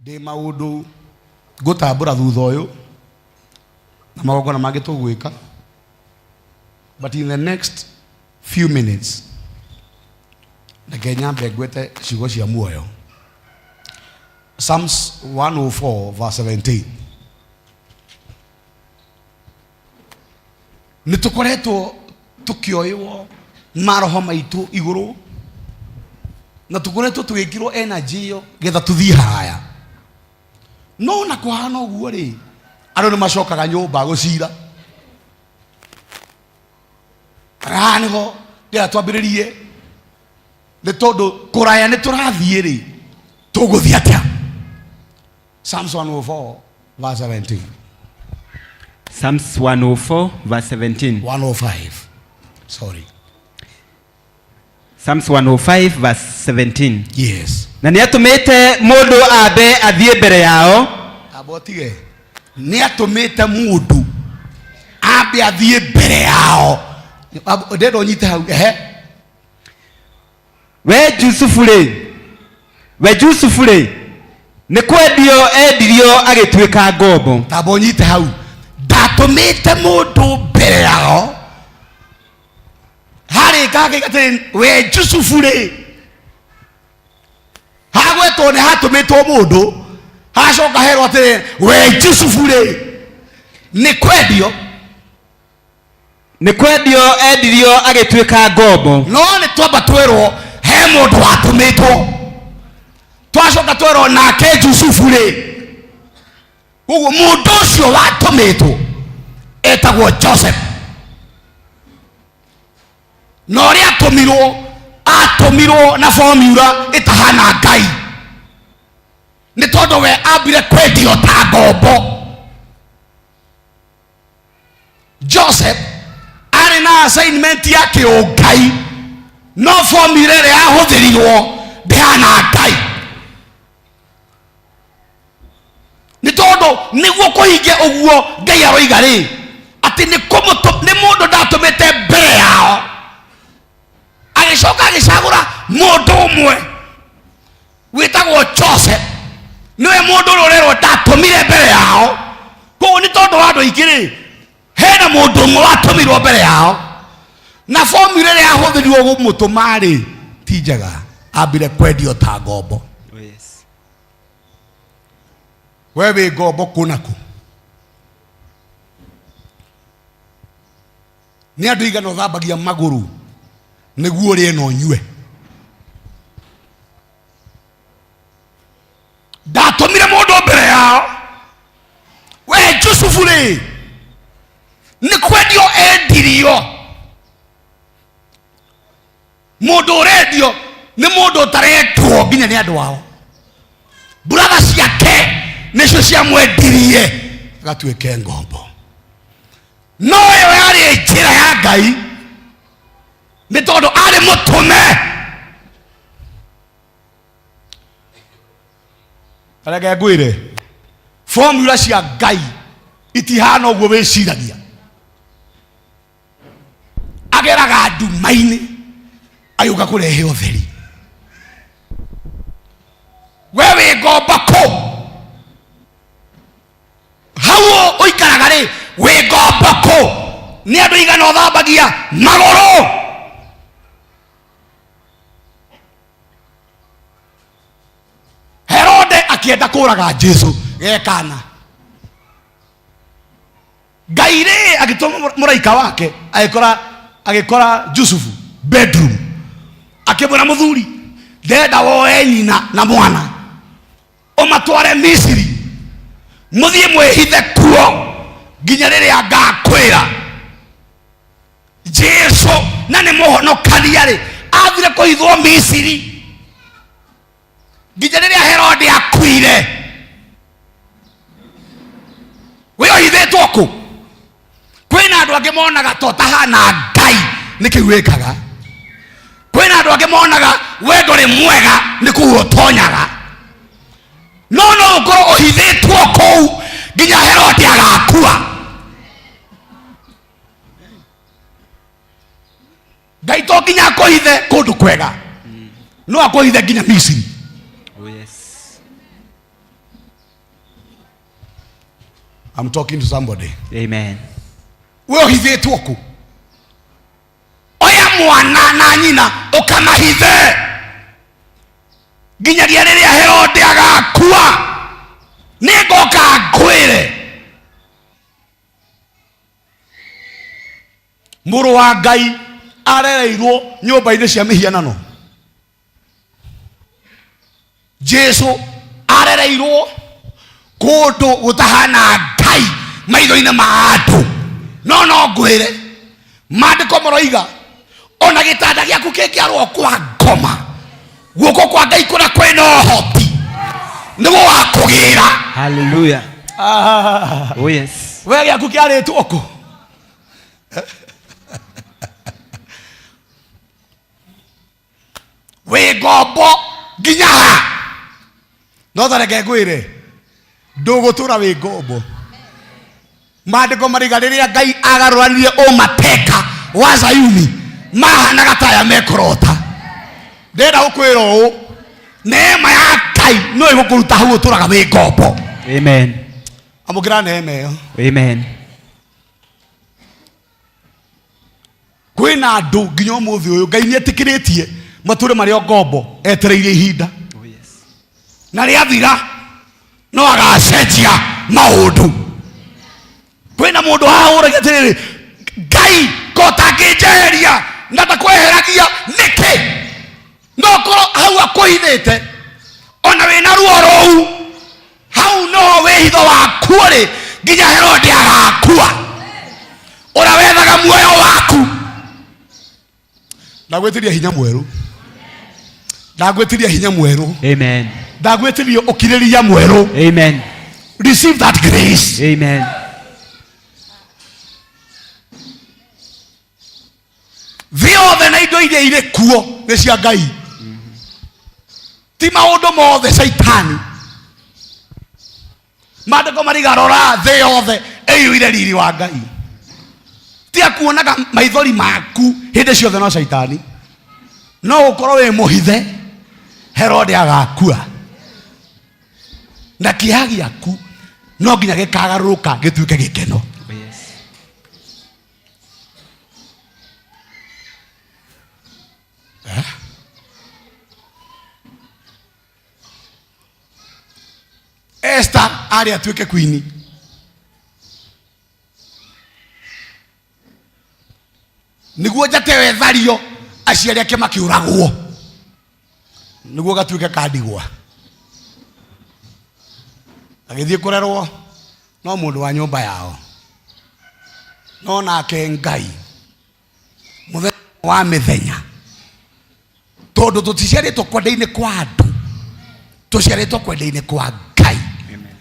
Ndĩ maũndũ ngũtambũra thutha ũyũ na magongona mangĩ tũgwĩka, but in the next few minutes reke nyambe ngwete ciugo cia muoyo. Psalms 104 verse 17. Nĩ tũkoretwo tũkĩoywo maroho maitũ igũrũ na tũkoretwo tũgĩkĩrwo energy ĩyo getha tũthiĩ haraya. No na kũhana ũguo rĩ, andũ nĩ macokaga nyũmba gũcira. Haha nĩho ndĩra twambĩrĩrie, nĩ tondũ kũraya nĩ tũrathiĩ rĩ, tũgũthiĩ atĩa? Psalms 104 verse 17. Psalms 104 verse 17. 105, sorry. Psalms 105 verse 17. Yes. Na nĩ atũmĩte mũndũ ambe athiĩ mbere yao. Amba ũtige. Nĩ atũmĩte mũndũ ambe athiĩ mbere yao. Ndenda ũnyite hau. Ehe. We Jusufu-rĩ, we Jusufu-rĩ, nĩ kwendio endirio agĩtuĩka ngombo. Tamba ũnyite hau. Ndatũmĩte mũndũ mbere yao. Harĩ kangĩ atĩrĩ, we Jusufu-rĩ, hagwetwo nĩ hatũmĩtwo mũndũ, hacoka herwo atĩrĩ, we Jusufu-rĩ, nĩ kwendio. Nĩ kwendio endirio agĩtuĩka ngombo. No nĩ twamba twerwo he mũndũ watũmĩtwo, twacoka twerwo nake Jusufu rĩ. Koguo mũndũ ũcio watũmĩtwo etagwo Joseph, na ũrĩa atũmirwo, atũmirwo na formula ĩtahana Ngai, nĩ tondũ we ambire kwendio ta ngombo. Joseph arĩ na assignment ya kĩũngai, no formula ĩrĩa yahũthĩrirwo ndĩhana Ngai, nĩ tondũ nĩguo kũhingia ũguo Ngai aroiga rĩ, atĩ nĩ nĩ mũndũ ndatũmĩte mbere yao, agĩcoka agĩcagũra mũndũ ũmwe wĩtagwo Joseph, nĩwe mũndũ ũrĩa ũrerwo ndatũmire mbere yao. Koguo nĩ tondũ wa andũ aingĩ rĩ, hena mũndũ ũmwe watũmirwo mbere yao, na formula ĩrĩa yahũthĩrirwo gũmũtũma rĩ ti njega, ambire kwendio ta ngombo. Oh, yes. We wĩ ngombo kũ na kũ? Nĩ andũ igana ũthambagia magũrũ nĩguo ũrĩe na ũnyue? Ndatũmire mũndũ mbere yao. We Jusufu rĩ, nĩ kwendio endirio. Mũndũ ũrendio nĩ mũndũ ũtarendwo nginya nĩ andũ ao. Buratha ciake nĩcio ciamwendirie agatuĩke ngombo. No ĩyo yarĩ njĩra ya Ngai, nĩ tondũ arĩ mũtũme. Reke ngwĩre, formula cia Ngai itihana ũguo wĩciragia. Ageraga nduma-inĩ agĩũka kũrehe ũtheri. We wĩ ngombo kũ? Hau ũikaraga rĩ, wĩ ngombo kũ? Nĩ andũ igana ũthambagia magũrũ? Herode akĩenda kũraga Jesu gekana, Ngai rĩ agĩtũma mũraika wake, agĩkora agĩkora Jusufu bedroom, akĩmwĩra, mũthuri, ndenda woe nyina na mwana ũmatware Misiri, mũthiĩ mwĩhithe kuo nginya rĩrĩa ngakwĩra. Jesu na nĩ mũhonokania rĩ, athire kũhithwo Misiri nginya rĩrĩa Herode akuire. We ũhithĩtwo kũ? Kwĩna andũ angĩ monaga to tahana Ngai nĩ kĩu wĩkaga. Kwĩna andũ angĩ monaga we ndũrĩ mwega nĩ kũu ũtonyaga. No no ũkorwo ũhithĩtwo kũu nginya Herode agakua. Ngai to nginya akũhithe kũndũ kwega, no akũhithe nginya Misiri. Oh, yes. I'm talking to somebody. Amen. We ũhithĩtwo kũ? Oya mwana na nyina ũkamahithe nginyagia rĩrĩa Herode agakua, nĩngoka ngwĩre. Mũrũ wa Ngai arereirwo nyũmba-inĩ cia mĩhianano. Jesu arereirwo kũndũ gũtahana Ngai maitho-inĩ ma andũ. No no ngwĩre, maandĩko maroiga ona gĩtanda gĩaku kĩngĩarwo kwa ngoma, guoko kwa Ngai kũrĩa kwĩna ũhoti nĩguo wa kũgĩra. Hallelujah. Oh yes. We gĩaku kĩarĩtwo kũ? Wĩ ngombo nginya ha? No ta reke ngwĩre, ndũgũtũra wĩ ngombo. Maandĩko mariga rĩrĩa Ngai agarũranirie ũmateka wa Zayuni, mahanaga ta aya mekũrota. Ndĩrenda gũkwĩra ũũ, neema ya Ngai no ĩgũkũruta hau ũtũraga wĩ ngombo. Amen. Amũkĩra neema ĩyo. Amen. Kwĩna andũ nginya ũmũthĩ ũyũ Ngai nĩ etĩkĩrĩtie matũre marĩ o ngombo, etereire ihinda. Oh yes. Na rĩathira no agacenjia maũndũ. Kwĩna mũndũ haha ũragia atĩrĩrĩ, Ngai ko ũtangĩnjeheria na ndakweheragia nĩkĩ? No korwo hau akũhithĩte ona wĩna ruo rũu, hau noho wĩhitho waku ũrĩ nginya Herode agakua, ũrĩa wethaga muoyo waku. Ndagwĩtĩria hinya mwerũ, ndagwĩtĩria hinya mwerũ. Amen. Ndagwĩtĩria ũkirĩrĩria mwerũ. Amen. Receive that grace. Amen. Thĩ yothe na indo iria irĩ kuo nĩ cia Ngai, ti maũndũ mothe Caitani. Maandĩko mariga rora thĩ yothe ĩiyũire riri wa Ngai. Ti akuonaga maithori maku hĩndĩ ciothe no Caitani. No ũkorwo wĩ mũhithe, Herode agakua na kĩeha gĩaku no nginya gĩkagarũrũka gĩtuĩke gĩkeno. Oh yes. Esther arĩ atuĩke kwini. Nĩguo njata ĩyo ĩthario, aciari ake makĩũragwo nĩguo gatuĩke kandigwa. Agĩthiĩ kũrerwo no mũndũ wa nyũmba yao, no nake Ngai mũthenya wa mĩthenya, tondũ tũticiarĩtwo kwenda-inĩ kwa andũ, tũciarĩtwo kwenda-inĩ kwa Ngai.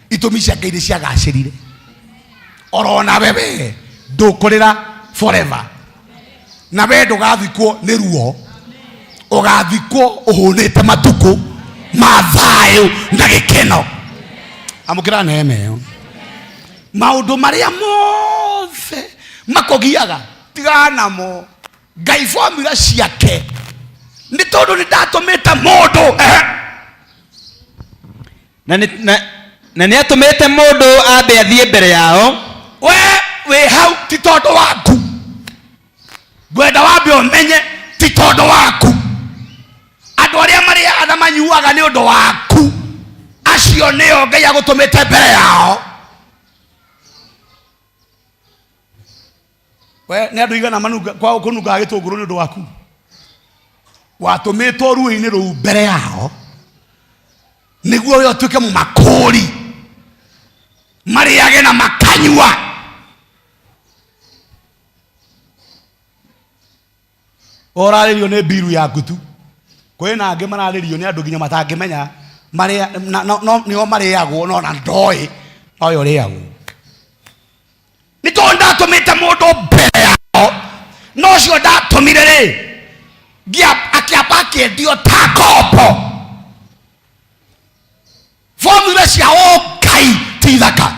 Itũmi cia Ngai nĩ ciagacĩrire. Oro nawe we ndũkũrĩra forever, na we ndũgathikwo nĩ ruo, ũgathikwo ũhũnĩte matukũ ma thayũ na gĩkeno. Amũkĩra neema ĩyo. Maũndũ marĩa mothe makũgiaga tigana namo. Ngai formula ciake nĩ tondũ nĩ ndatũmĩte mũndũ. Na nĩ- na- na nĩ atũmĩte mũndũ ambe athiĩ mbere yao. We wĩ hau ti tondũ waku, ngwenda wambe ũmenye ti tondũ waku. Andũ arĩa marĩaga na manyuaga nĩ ũndũ waku, acio nĩo Ngai agũtũmĩte mbere yao. We nĩ andũ igana manunga kwa kũnungaga gĩtũngũrũ nĩ ũndũ waku? Watũmĩtwo ruo-inĩ rũu mbere yao nĩguo we ũtuĩke mũmakũri, marĩage na makanyua. Ũrarĩrio nĩ mbiru yaku tu. Kwĩna angĩ mararĩrio nĩ andũ nginya matangĩmenya marĩa na, no, no, nĩo marĩagwo, no na ndoĩ nowe ũrĩagwo. Nĩ tondũ ndatũmĩte mũndũ mbere yao, no ũcio ndatũmire rĩ, akĩamba akĩendio ta ngombo. Formula cia ũngai ti thaka.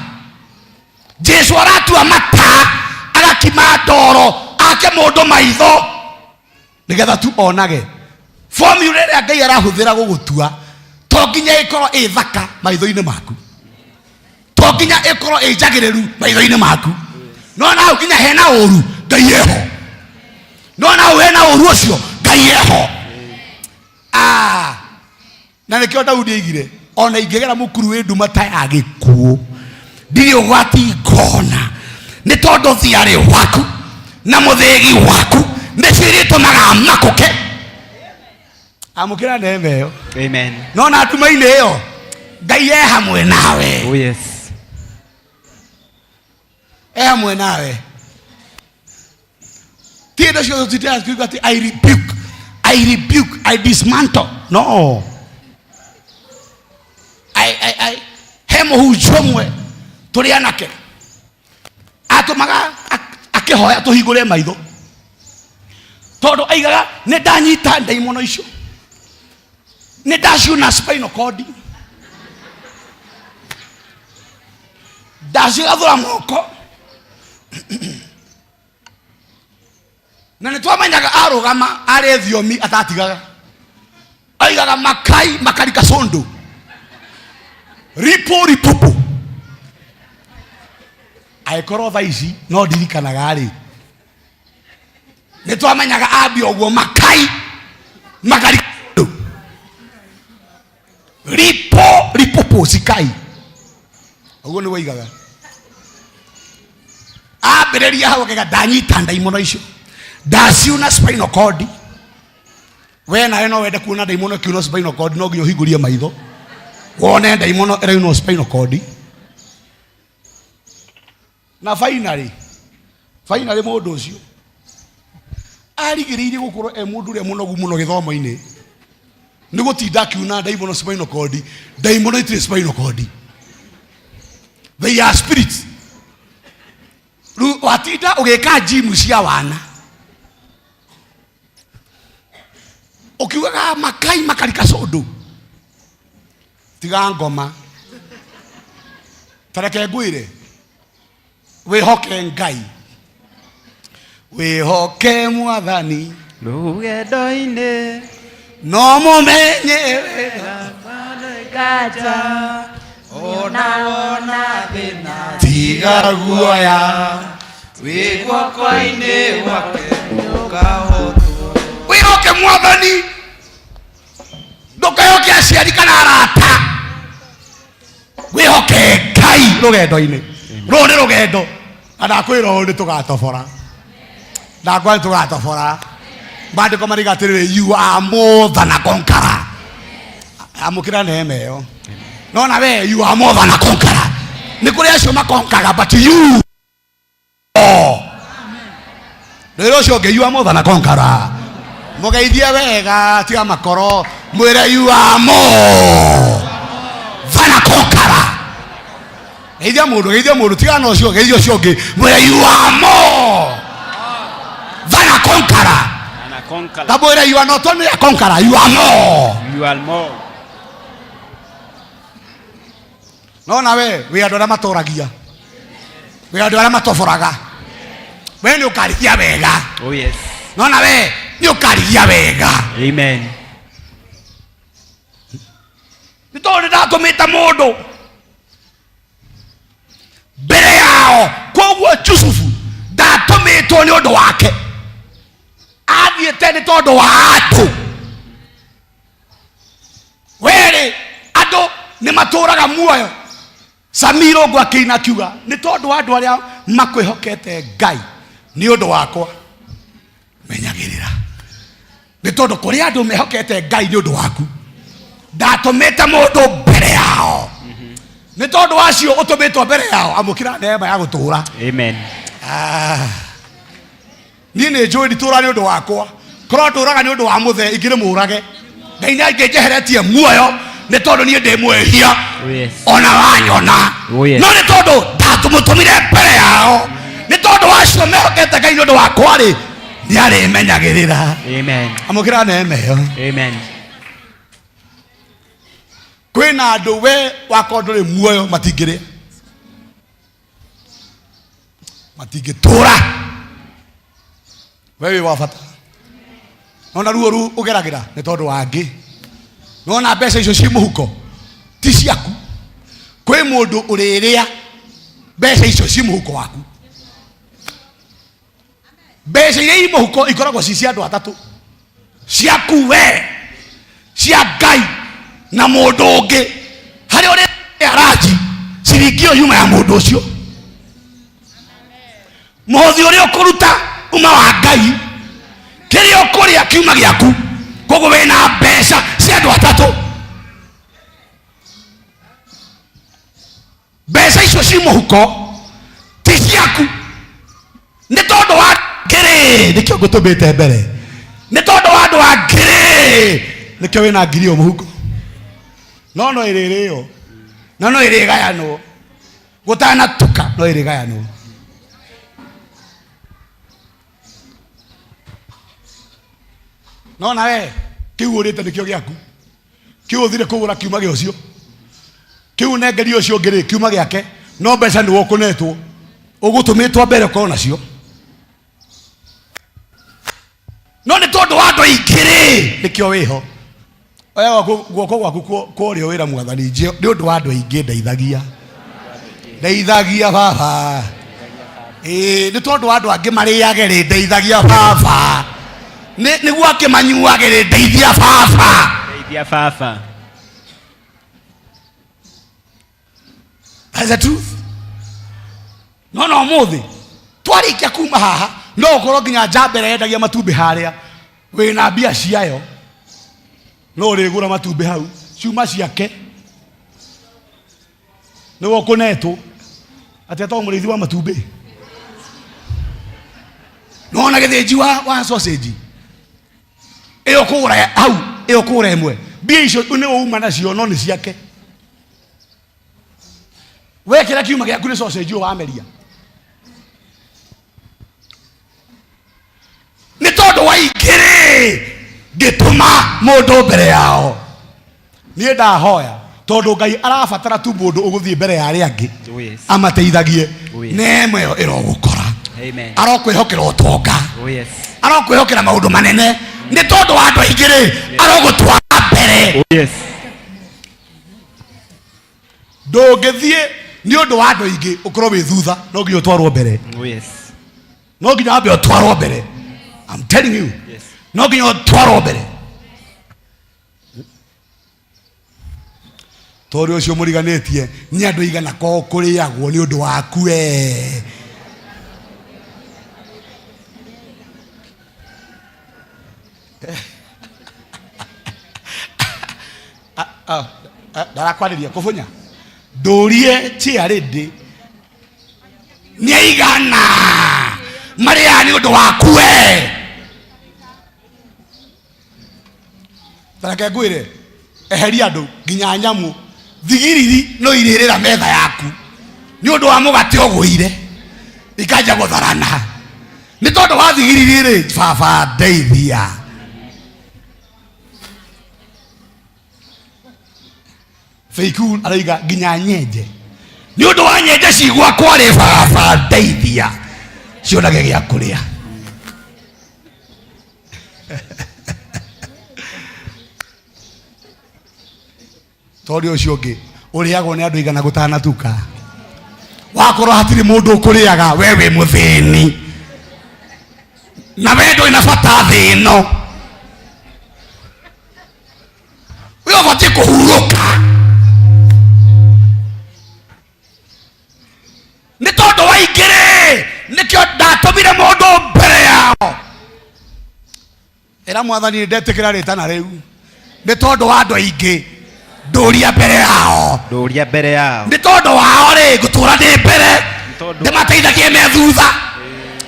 Jesu aratua mata, agakima ndoro, ake mũndũ maitho nĩgetha tu onage. Formula ĩrĩa Ngai arahũthĩra gũgũtua to nginya ĩkorwo ĩ thaka maitho-inĩ maku. To nginya ĩkorwo ĩ njagĩrĩru maitho-inĩ maku. No na hau nginya hena ũru, Ngai eho. No na hau hena ũru ũcio, Ngai eho. Ah, na nĩkĩo Daudi aigire, ona ingĩgera mũkuru wĩ nduma ta ya gĩkuũ, ndirĩ ũgwati ngona, nĩ tondũ thiarĩ waku na mũthĩgi waku nĩcio irĩtũmaga makũke. Amũkĩra neema ĩyo. Amen. No na nduma-inĩ ĩyo Ngai e hamwe nawe. Oh yes. E hamwe nawe. Ti indo ciothe tũtindaga tũkiuga atĩ I rebuke, I rebuke, I dismantle. No. I, I, I. He mũhunjia ũmwe tũrĩ anake atũmaga akĩhoya tũhingũre maitho, tondũ aigaga nĩ ndanyita ndaimono icio, nĩ ndaciuna spinal cord, ndacigathũra moko. Na nĩ twamenyaga arũgama arĩ thiomi atatigaga, aigaga makai makarika cũndũ ripo ripopo. Angĩkorwo thaa ici no ndirikanaga rĩ, nĩ twamenyaga ambia ũguo makai makarika cũndũ ripo ripopo sikai, ũguo nĩ waigaga. Ambĩrĩria hau akaiga ndanyita ndaimono icio, ndaciuna spinal cord. We nawe no wende kuona ndaimono ĩkiunwo spinal cord, no nginya ũhingũrie maitho wone ndaimono ĩraunwo spinal cord. Na finally, finally mũndũ ũcio arigĩrĩirie gũkorwo e mũndũ ũrĩa mũnogu mũno gĩthomo-inĩ nĩ gũtinda akiuna ndaimono spinal cord. Ndaimono itirĩ spinal cord, they are spirits. Rĩu watinda ũgĩka gym cia wana ũkiugaga makai makarika cũndũ, tiga ngoma. Tareke ngwĩre, wĩhoke Ngai, wĩhoke Mwathani rũgendo-inĩ, no mũmenye wega. Ngaja ona wona thĩna, tiga guoya, wĩ guoko-inĩ gwake ũkahotwo. Wĩhoke Mwathani, ndũkehoke aciari kana arata, wĩhoke Ngai rũgendo-inĩ rũrũ. Nĩ rũgendo, na ndakwĩra ũũ, nĩ tũgatobora, ndakwa nĩ tũgatobora. Maandĩko mariga atĩrĩrĩ, you are more than a conqueror. Amũkĩra neema ĩyo. No na we, you are more than a conqueror. Nĩ kũrĩ acio makonkaga, but you rĩrĩ ũcio ũngĩ, you are more than a conqueror. Mũgeithie wega, tiga makoro, mwĩre you are more than a conqueror. Geithia mũndũ, geithia mũndũ, tiga na ũcio, geithia ũcio ũngĩ, mwĩre you are more than a conqueror. And a conqueror. Tamwĩre you are not only a conqueror, you are more. You are more. No nawe wĩ andũ arĩa matũragia, wĩ andũ arĩa matoboraga, we nĩ ũkarigia wega. Oh yes. No nawe nĩ ũkarigia wega. Amen. Nĩ tondũ nĩ ndatũmĩte mũndũ mbere yao. Koguo Jusufu ndatũmĩtwo nĩ ũndũ wake, athiĩte nĩ tondũ wa andũ. Werĩ andũ nĩ matũraga muoyo. Samiro ngo akĩina akiuga nĩ tondũ wa andũ arĩa makwĩhokete Ngai nĩ ũndũ wakwa menyagĩrĩra, nĩ tondũ kũrĩ andũ mehokete Ngai nĩ ũndũ waku. Ndatũmĩte mũndũ mbere yao, nĩ tondũ wacio ũtũmĩtwo mbere yao. Amũkĩra neema ya gũtũra. Amen. Ah. Niĩ nĩ njũĩ nditũra nĩ ũndũ wakwa, korwo ndũraga nĩ ũndũ wa mũthee ingĩrĩ mũrage. Ngai nĩ angĩnjeheretie muoyo nĩ tondũ niĩ ndĩ mwĩhia. Oh yes. Ona wanyona. Oh yes. No nĩ tondũ ndatũmũtũmire mbere yao, nĩ tondũ wacio mehokete Ngai nĩ ũndũ wakwa rĩ, nĩ arĩmenyagĩrĩra. Amen. Amũkĩra neema ĩyo. Amen. Kwĩna andũ we wakorwo ndũrĩ muoyo matingĩrĩa, matingĩtũra. We wĩ wa bata. Nona ruo ru ũgeragĩra nĩ tondũ wa angĩ. Nona mbeca icio ci mũhuko ti ciaku. Kwĩ Kwĩ mũndũ ũrĩrĩa mbeca icio ci mũhuko waku. Mbeca iria i mũhuko ikoragwo ci cia andũ atatũ, ciaku we, cia Ngai na mũndũ ũngĩ. Harĩa ũrĩ aranji ciringi ĩyo yuma ya mũndũ ũcio. Mũhothi ũrĩa ũkũruta uma wa Ngai, kĩrĩa ũkũrĩa kiuma gĩaku. Koguo wĩna mbeca cia andũ atatũ. Mbeca icio ci mũhuko ti ciaku, nĩ tondũ wa ngiri nĩkĩo ngũtũmĩte mbere, nĩ tondũ wa andũ a ngiri nĩkĩo wĩna ngiri ĩyo mũhuko. No no ĩrĩrĩo, no no ĩrĩgayanwo gũtanatuka, no ĩrĩgayanwo. No nawe kĩu ũrĩte nĩkĩo gĩaku, kĩu ũthire kũgũra kiuma gĩa ũcio, kĩu ũnengerie ũcio ũngĩ rĩ kiuma gĩake, no mbeca nĩwe ũkũnetwo, ũgũtũmĩtwo mbere ũkorwo nacio. No nĩ tondũ wa andũ aingĩ rĩ nĩkĩo wĩho. Oya guoko gwaku kwa ũrĩo wĩra Mwathani, nĩ ũndũ wa andũ aingĩ ndeithagia, ndeithagia baba. Ĩĩ, nĩ tondũ wa andũ angĩ marĩage rĩ, ndeithagia baba. Nĩguo angĩ manyuage rĩ, ndeithia baba. Ndeithia baba. That's the truth. No no mũthĩ twarĩkia kuma haha, no ũkorwo nginya njamba ĩrĩa yendagia matumbĩ harĩa wĩna mbia ciayo, no ũrĩgũra matumbĩ hau ciuma ciake, nĩwe ũkũnetwo atĩ atagwo mũrĩithi wa matumbĩ. Nona gĩthĩnji wa sausage ĩyo kũgũra hau, ĩyo kũgũra ĩmwe, mbia icio nĩwe uma nacio, no nĩ ciake. Wekĩra kiuma gĩaku nĩ sausage ũyũ wameria. Nĩ tondũ wa ingĩ-rĩ, ngĩtũma mũndũ mbere yao. Niĩ ndahoya tondũ Ngai arabatara tu mũndũ ũgũthiĩ mbere ya arĩa angĩ. Oh, yes. Amateithagie. Oh, yes. Neema ĩyo ĩrogũkora. Amen. Arokwĩhokera ũtonga. Oh, yes. Arokwĩhokera maũndũ manene. Nĩ tondũ wa andũ aingĩ rĩ, arogũtwara mbere. Oh, yes. Ndũngĩthiĩ nĩ ũndũ wa andũ aingĩ ũkorwo wĩ thutha, no nginya ũtwarwo mbere. Oh, yes. No nginya wambe ũtwarwo mbere. I'm telling you. Yes. No nginya ũtwarwo mbere. Tondũ ũcio mũriganĩtie nĩ andũ igana ko kũrĩagwo nĩ ũndũ waku we. Ndarakwarĩria kũbunya ndũrie chair lady nĩ aigana marĩaga nĩ ũndũ waku we. Tareke ngwĩre, eheria andũ nginya nyamũ thigiriri no irĩrĩra metha yaku nĩ ũndũ wa mũgate ũgũire, ikanja gũtharana nĩ tondũ wa thigiriri rĩ. Baba ndeithia. Feiku araiga nginya nyenje nĩ ũndũ wa nyenje cigwakwa rĩ, baba ndeithia cionage gĩa kũrĩa. Tondũ ũcio ũngĩ ũrĩagwo nĩ andũ igana gũtanatuka, wakorwo hatirĩ mũndũ ũkũrĩaga, we wĩ mũthĩni na we ndũrĩ na bata thĩ ĩno, we ũbatiĩ kũhurũka. Nĩ tondũ wa ingĩ-rĩ, nĩkĩo ndatũmire mũndũ mbere yao. Ĩra Mwathani, ndetĩkĩra rĩtana rĩu nĩ tondũ wa andũ aingĩ, ndũria mbere yao. Ndũria mbere yao. Nĩ tondũ wao rĩ, ngũtũra ndĩ mbere, ndĩmateithagie me thutha.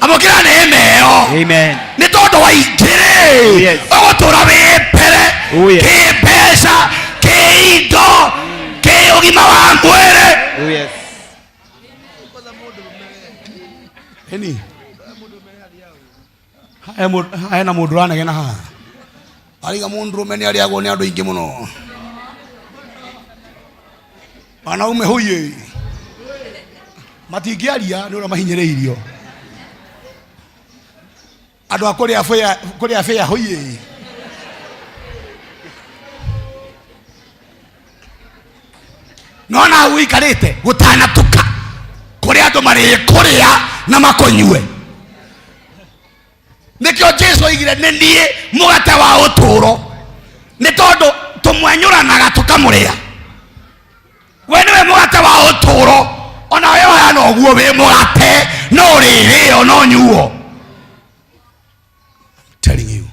Amũkĩra neema ĩyo. Amen. Nĩ tondũ wa ingĩ-rĩ, Yes. ũgũtũra wĩ mbere. Oh, yes. Kĩ mbeca, kĩ indo, kĩ ũgima wa mwĩrĩ. Oh, yes. Ĩni hena mũndũ ũranegena haha ariga mũndũrũme nĩ arĩagwo nĩ andũ aingĩ mũno. Wanaume huye matingĩaria nĩ ũrĩa mahinyĩrĩirio. Andũ a kũrĩa bĩa, kũrĩa bĩa huye. Nona hau ũikarĩte gũtanatuka kũrĩ andũ marĩkũrĩa na makũnyue. Nĩkĩo Jesu oigire nĩ niĩ mũgate wa ũtũũro, nĩ tondũ tũmwenyũranaga tũkamũrĩa. We nĩwe mũgate wa ũtũũro, ona we ũhana ũguo wĩ mũgate no ũrĩrĩo no nyuo. I'm telling you,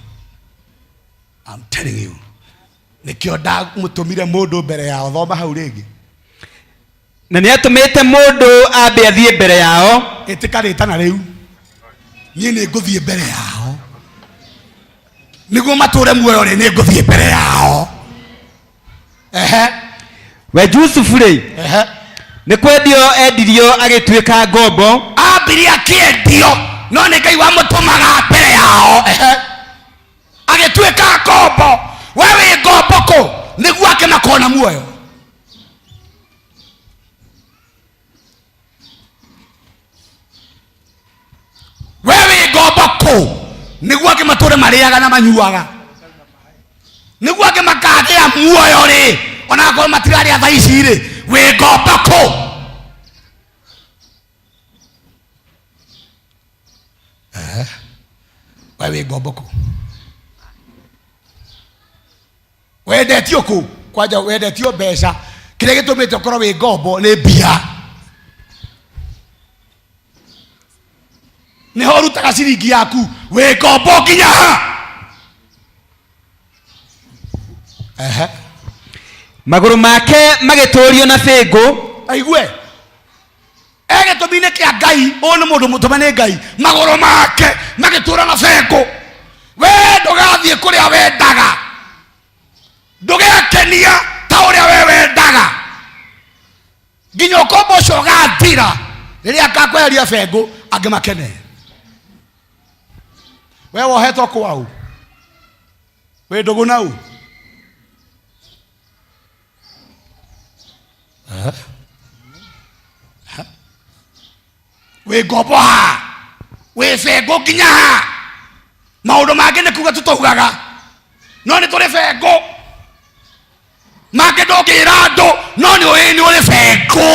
I'm telling you, nĩkĩo ndamũtũmire mũndũ mbere yao. Thoma hau rĩngĩ. Na nĩ atũmĩte mũndũ ambe athiĩ mbere yao. Ĩtĩka rĩtana rĩu, niĩ nĩ ngũthiĩ mbere yao nĩguo matũre muoyo rĩ, nĩ ngũthiĩ mbere yao. Ehe. We Jusufu rĩ, Ehe. nĩ kwendio endirio agĩtuĩka ngombo. Ambirie akĩendio, no nĩ Ngai wamũtũmaga mbere yao. Ehe. Agĩtuĩka ngombo. We wĩ ngombo kũ nĩguo angĩ makona muoyo? We wĩ ngombo kũ nĩguo angĩ matũre marĩaga na manyuaga, nĩguo angĩ makagĩa muoyo rĩ, ona akorwo matirarĩa thaa ici rĩ? Wĩ ngombo kũ? Eh, we wĩ ngombo kũ? Wendetio kũ? Kwanja wendetio mbeca. Kĩrĩa gĩtũmĩte ũkorwo wĩ ngombo nĩ mbia. Nĩho ũrutaga ciringi yaku. Wĩ ngombo nginya ha? Ehe. Magũrũ make magĩtũũrio na bĩngũ. Aigue e gĩtũmi-inĩ kĩa Ngai, ũyũ nĩ mũndũ mũtũme nĩ Ngai. Magũrũ make magĩtũra na bengũ. We ndũgathiĩ kũrĩa wendaga, ndũgekenia ta ũrĩa we wendaga, nginya ũkombo ũcio ũgathira rĩrĩa akakweheria bengũ angĩ makene. We wohetwo kwau, wĩ ndũgũ nau. Wĩ ngombo ha? Wĩ bengũ nginya ha? Maũndũ mangĩ nĩ kuga tũtaugaga, no nĩ tũrĩ bengũ. Mangĩ ndũngĩra andũ, no nĩ ũĩ nĩ ũrĩ bengũ.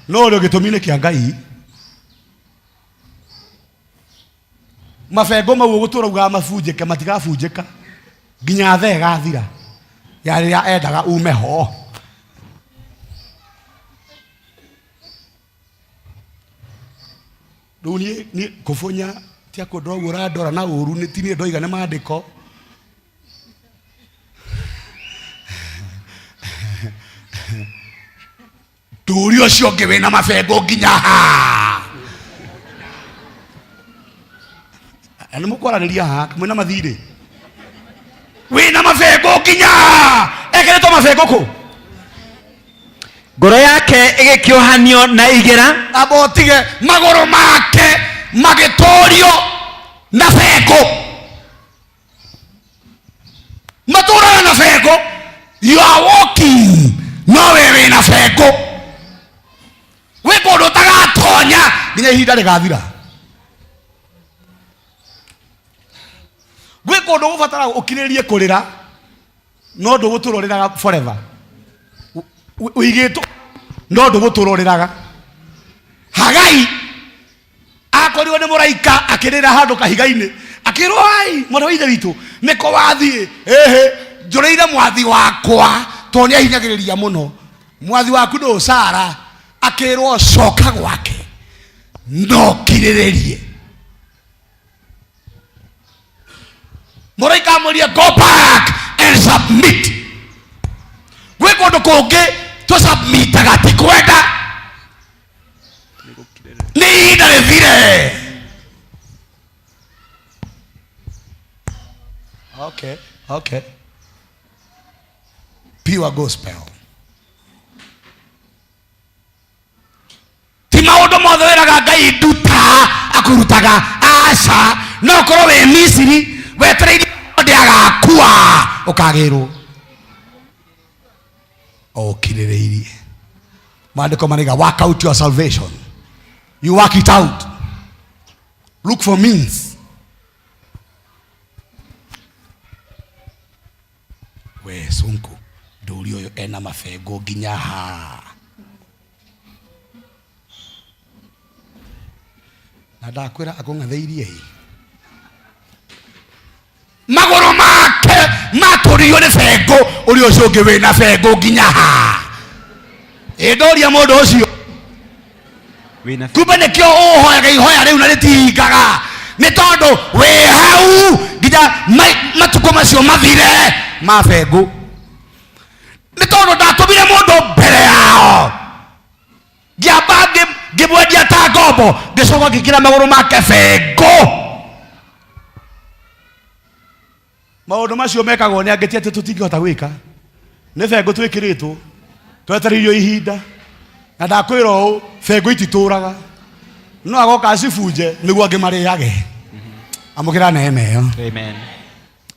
No ũrĩ gĩtũmi-inĩ kĩa Ngai. Mabengo mau ũgũtũra ugaga mabunjĩke, matigabunjĩka nginya thaa ĩgathira ya rĩrĩa endaga ume ho. Rĩu niĩ niĩ kũbunya tia kũndora ũguo ũrandora na ũru, nĩ ti niĩ ndoiga, nĩ maandĩko. Ndũri ũcio ũngĩ wĩna mabengo nginya ha? Na nĩ mũkwaranĩria haha mwĩna mathirĩ, wĩna mabengo nginya ha? Ekĩrĩtwo mabengo kũ? Ngoro yake ĩgĩkĩohanio na igera. Amba ũtige. Magũrũ make magĩtũrio na bengo. Matũraga na bengo. You are walking, no we wĩna bengo. Gwĩ kũndũ ũtagatonya nginya ihinda rĩgathira. Gwĩ kũndũ gũbatara ũkirĩrĩrie kũrĩra, no ndũgũtũra ũrĩraga forever. Ũigĩtwo, no ndũgũtũra ũrĩraga. Hagai akorirwo nĩ mũraika akĩrĩra handũ kahiga-inĩ, akĩrwo, "Ai, mwana wa ithe witũ, nĩkũ wathiĩ?" "Ĩhĩ, njũrĩire mwathi wakwa tondũ nĩ ahinyagĩrĩria mũno." "Mwathi waku ndũ Sara?" Akĩrwo, "Coka gwake no kirĩrĩrie." Mũraika amwĩrie, "Go back and submit." Gwĩ kũndũ kũngĩ tũsubmitaga ti kwenda, nĩ ihinda rĩthire. Okay, okay. Pure gospel. Ti maũndũ mothe wĩraga Ngai nduta akũrutaga, aca. No ũkorwo wĩ Misiri wetereire ndĩ agakua ũkagĩrwo ũkirĩrĩirie. Maandĩko marĩga, work out your salvation. You work it out. Look for means. We sunku. Ndũri ũyũ ena mabengo nginya ha. Na ndakwĩra akũng'athĩirie ĩ. Magũrũ make matũririo nĩ bengo, ũrĩa ũcio ũngĩ wĩna bengo nginya ha. Ĩ ndoria mũndũ ũcio. Wĩna Kumbe nĩkĩo ũhoyaga ihoya rĩu na rĩtihingaga, nĩ tondũ wĩ hau nginya matukũ macio mathire ma bengo, nĩ tondũ ndatũmire mũndũ mbere yao, ngĩamba ngĩmwendia ta ngombo, ngĩcoka ngĩkĩra magũrũ make bengo. Maũndũ macio mekagwo nĩ angĩ ti atĩ tũtingĩhota gwĩka, nĩ bengo twĩkĩrĩtwo, twetereirio ihinda. Na ndakwĩra ũũ, bengo ititũraga, no agoka acibunje nĩguo angĩ marĩage. Amũkĩra neema ĩyo. Amen.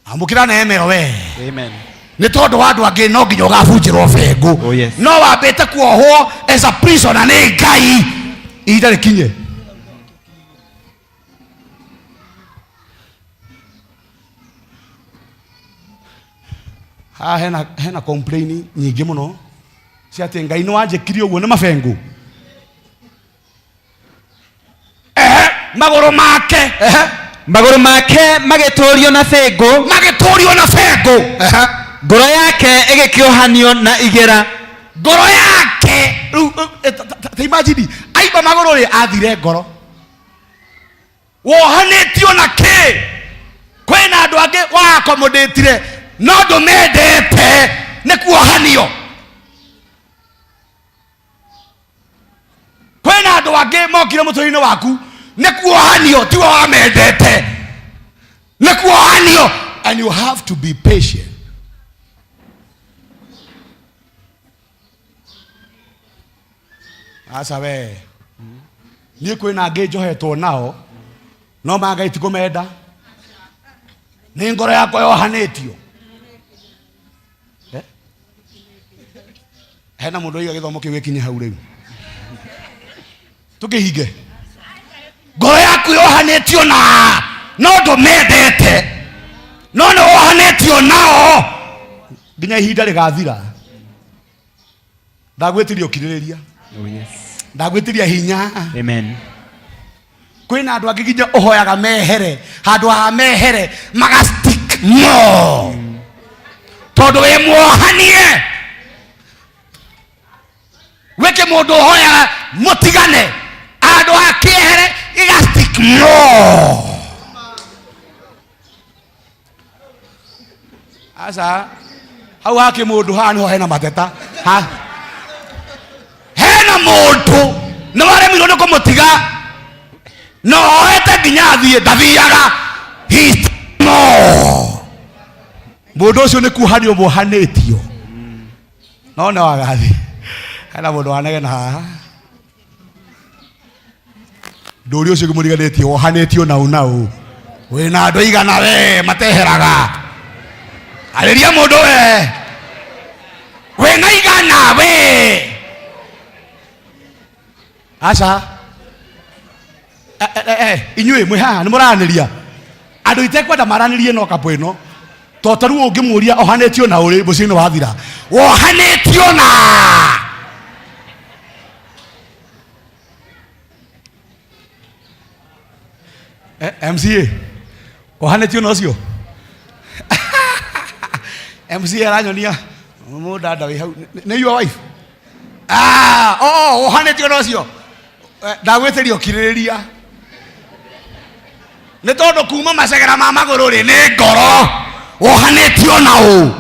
Amũkĩra neema ĩyo we. Amen. Nĩ tondũ wa andũ angĩ no nginya ũgabunjĩrwo bengo. Oh, yes. No wambĩte kuohwo as a prisoner nĩ Ngai ihinda rĩkinye. Haha hena complain nyingĩ mũno cia atĩ Ngai nĩ wanjĩkire ũguo nĩ mabengo. Ehe, magũrũ make, ehe. Magũrũ make magĩtũũrio na bengo. Magĩtũũrio na bengo. Ehe. Ngoro yake ĩgĩkĩohanio na igera. Ngoro yake rĩu, ta imagine aimba magũrũ rĩ, athire ngoro. Wohanĩtio na kĩ? Kwĩna andũ angĩ waakomodĩtire no ndũmendete, nĩ kuohanio. Kwĩna andũ angĩ mokire mũtũrĩre-inĩ waku, nĩ kuohanio, tiwe wamendete, nĩ kuohanio. And you have to be patient. Aca we, niĩ kwĩna angĩ njohetwo nao no ma Ngai ti kũmenda, nĩ ngoro yakwa yohanĩtio. Hena mũndũ oiga gĩthomo kĩu gĩkinye hau rĩu tũkĩhinge. Ngoro yaku yohanĩtio na no ndũmendete, no nĩ wohanĩtio nao nginya ihinda rĩgathira. Ndagwĩtiria ũkirĩrĩria. Oh, yes. Ndagwĩtiria hinya. Amen. Kwĩna andũ angĩ nginya ũhoyaga mehere, handũ ha mehere maga stick more, tondũ wĩ muohanie. Wĩke mũndũ ũhoyaga mũtigane, handũ ha kĩehere gĩga stick more. Aca, hau hake mũndũ haha niho hena mateta. Ha hena mũndũ nĩ waremirwo nĩ kũmũtiga, no oete nginya athiĩ ndathiaga. He no mũndũ ũcio nĩ kuohanio muohanĩtio, no nĩ wagathi. Hena mũndũ wanegena haha, ndũri ũcio ũngĩmũriganĩtie wohanĩtio nau nau wĩna andũ igana we mateheraga. Arĩria mũndũ we wĩna igana we. Aca, inyuĩ mwĩ haha nĩ mũraranĩria andũ itekwenda maranĩrie no kapũ ĩno, to ta rĩu ũngĩmũria ohanĩtio na ũrĩ mũciĩ-inĩ wathira, wohanĩtio na MCA ohanĩtio na ũcio. MCA aranyonia mũndanda wĩ hau nĩ your wife. Ah, oh, ohanĩtio na ũcio. Ndagwĩtĩria ũkirĩrĩria, nĩ tondũ kuma macegera ma magũrũ rĩ nĩ ngoro wohanĩtio na ũ.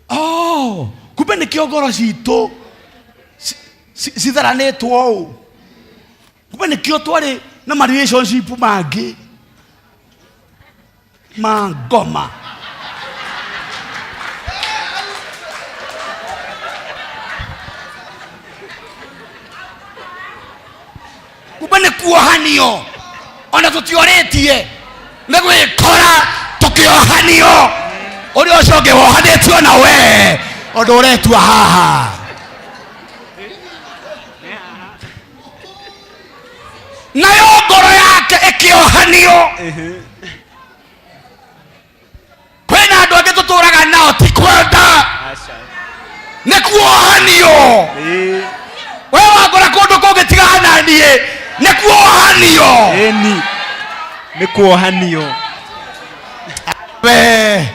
Oh, kumbe nĩkĩo ngoro citũ citharanĩtwo ũũ. Kumbe nĩkĩo twarĩ na ma relationship mangĩ ma ngoma. Kumbe nĩ kuohanio, ona tũtiorĩtie, nĩ gwĩkora tũkĩohanio. Ũrĩa ũcio ũngĩ wohanĩtio na we ũndũ ũretua haha, nayo ngoro yake ĩkĩohanio. Kwĩna Kwĩna andũ angĩ tũtũraga nao ti kwenda, Aca. nĩ kuohanio. Ĩĩ. We wangora kũndũ kũngĩ tiga na niĩ, nĩ kuohanio. Ĩni. Nĩ kuohanio. We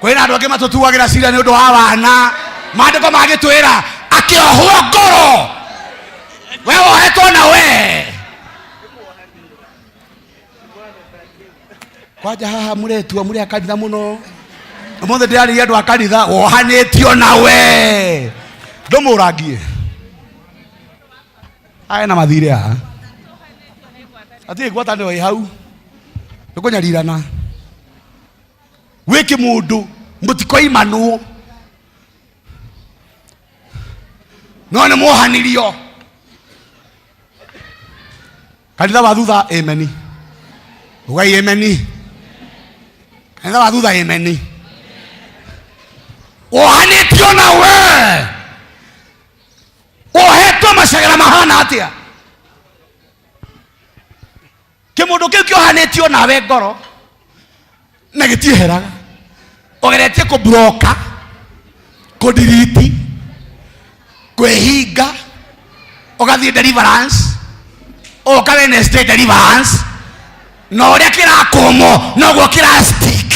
kwĩna andũ angĩ matũtuagĩra cira nĩ ũndũ wa wana. Maandĩko magĩtwĩra akĩohwo ngoro, we wohetwo na we kwanja haha mũretua mũrĩ a kanitha mũno. Ũmũthĩ ndĩrarĩria andũ a kanitha. Wohanĩtio na we ndũmũrangie aya na mathirĩ haha, atirĩ ngwatanĩro ĩ hau, nĩ kũnyarirana wĩkĩ mũndũ mũtikoimanwo, no nĩ mwohanirio. Kanitha wa thutha, ameni. Ugai ameni. Kanitha wa thutha, ameni. Wohanĩtio na we wohetwo macegera mahana atĩa? Kĩmũndũ kĩu kĩohanĩtio nawe ngoro na gĩtieheraga, ũgeretie kũburoka, kũdiriti, kwĩhinga, ũgathiĩ deliverance, ũka Wednesday deliverance, na ũrĩa kĩrakũmwo noguo kĩra stick.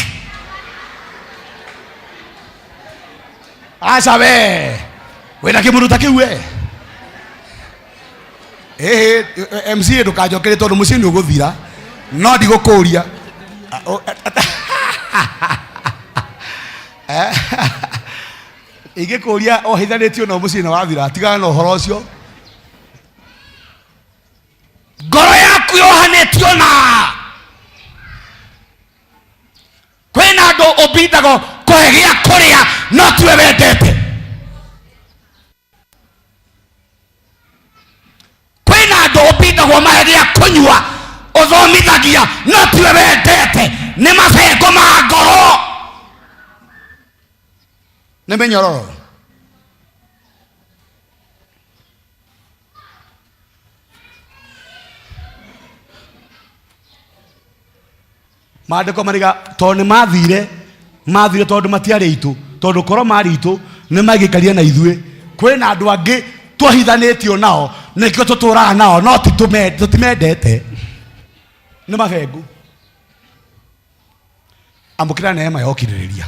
Aca we wĩna kĩmũndũ ta kĩu we. Ĩhĩ MC, ndũkanjokere tondũ mũciĩ nĩ ũgũthira, no ndigũkũria. Ingĩkũria ohithanĩtio no mũciĩ nĩ wathira, tigana na ũhoro ũcio. Ngoro yaku yohanĩtio na kwĩna andũ ũbindagwo kũhe gĩa kũrĩa no tiwe wendete. Kwĩna andũ ũbindagwo mahe gĩa kũnyua, ũthomithagia no tiwe wendete. Nĩ mabengo ma ngoro, nĩ mĩnyororo. Maandĩko mariga tondũ nĩ mathire, mathire tondũ matiarĩ itũ, tondũ korwo marĩ itũ nĩ mangĩikaria na ithuĩ. Kwĩna andũ angĩ twohithanĩtio nao, nĩkĩo tũtũraga nao, no tũtimendete, nĩ mabengu. Amũkĩra neema ya ũkirĩrĩria.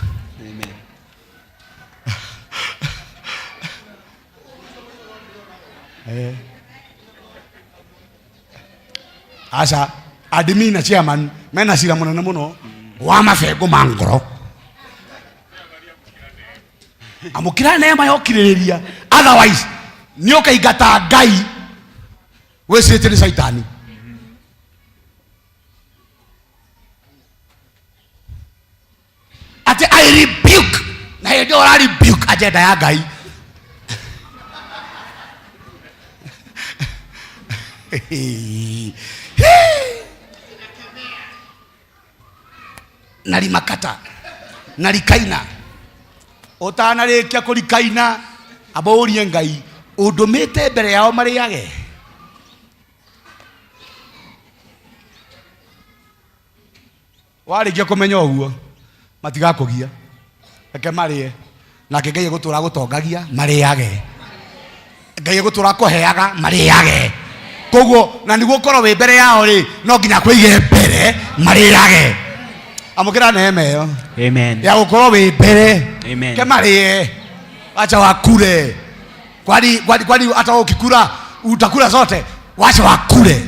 Amen. Aca, admin na chairman mena cira mũnene mũno wa mabengo ma ngoro. Amũkĩra neema ya ũkirĩrĩria, otherwise nĩ ũkaingata Ngai wĩcirĩtie nĩ caitani. Atĩ I rebuke, na hĩndĩ ĩyo ũra rebuke agenda ya Ngai. Na rimakata na rikaina, ũtanarĩkia kũrikaina, amba ũrie Ngai, ũndũmĩte mbere yao marĩage? Warĩkia kũmenya ũguo, matigakũgia, reke marĩe. Nake Ngai egũtũra gũtongagia, marĩage. Ngai egũtũra kũheaga, marĩage. Koguo na nĩguo ũkorwo wĩ mbere yao rĩ, no nginya kũige mbere marĩage. Amũkĩra neema ĩyo Amen. ya gũkorwo wĩ mbere. Amen. Ke marĩe, wacha wakule. Kwani hata wewe ukikula utakula zote? Wacha wakule.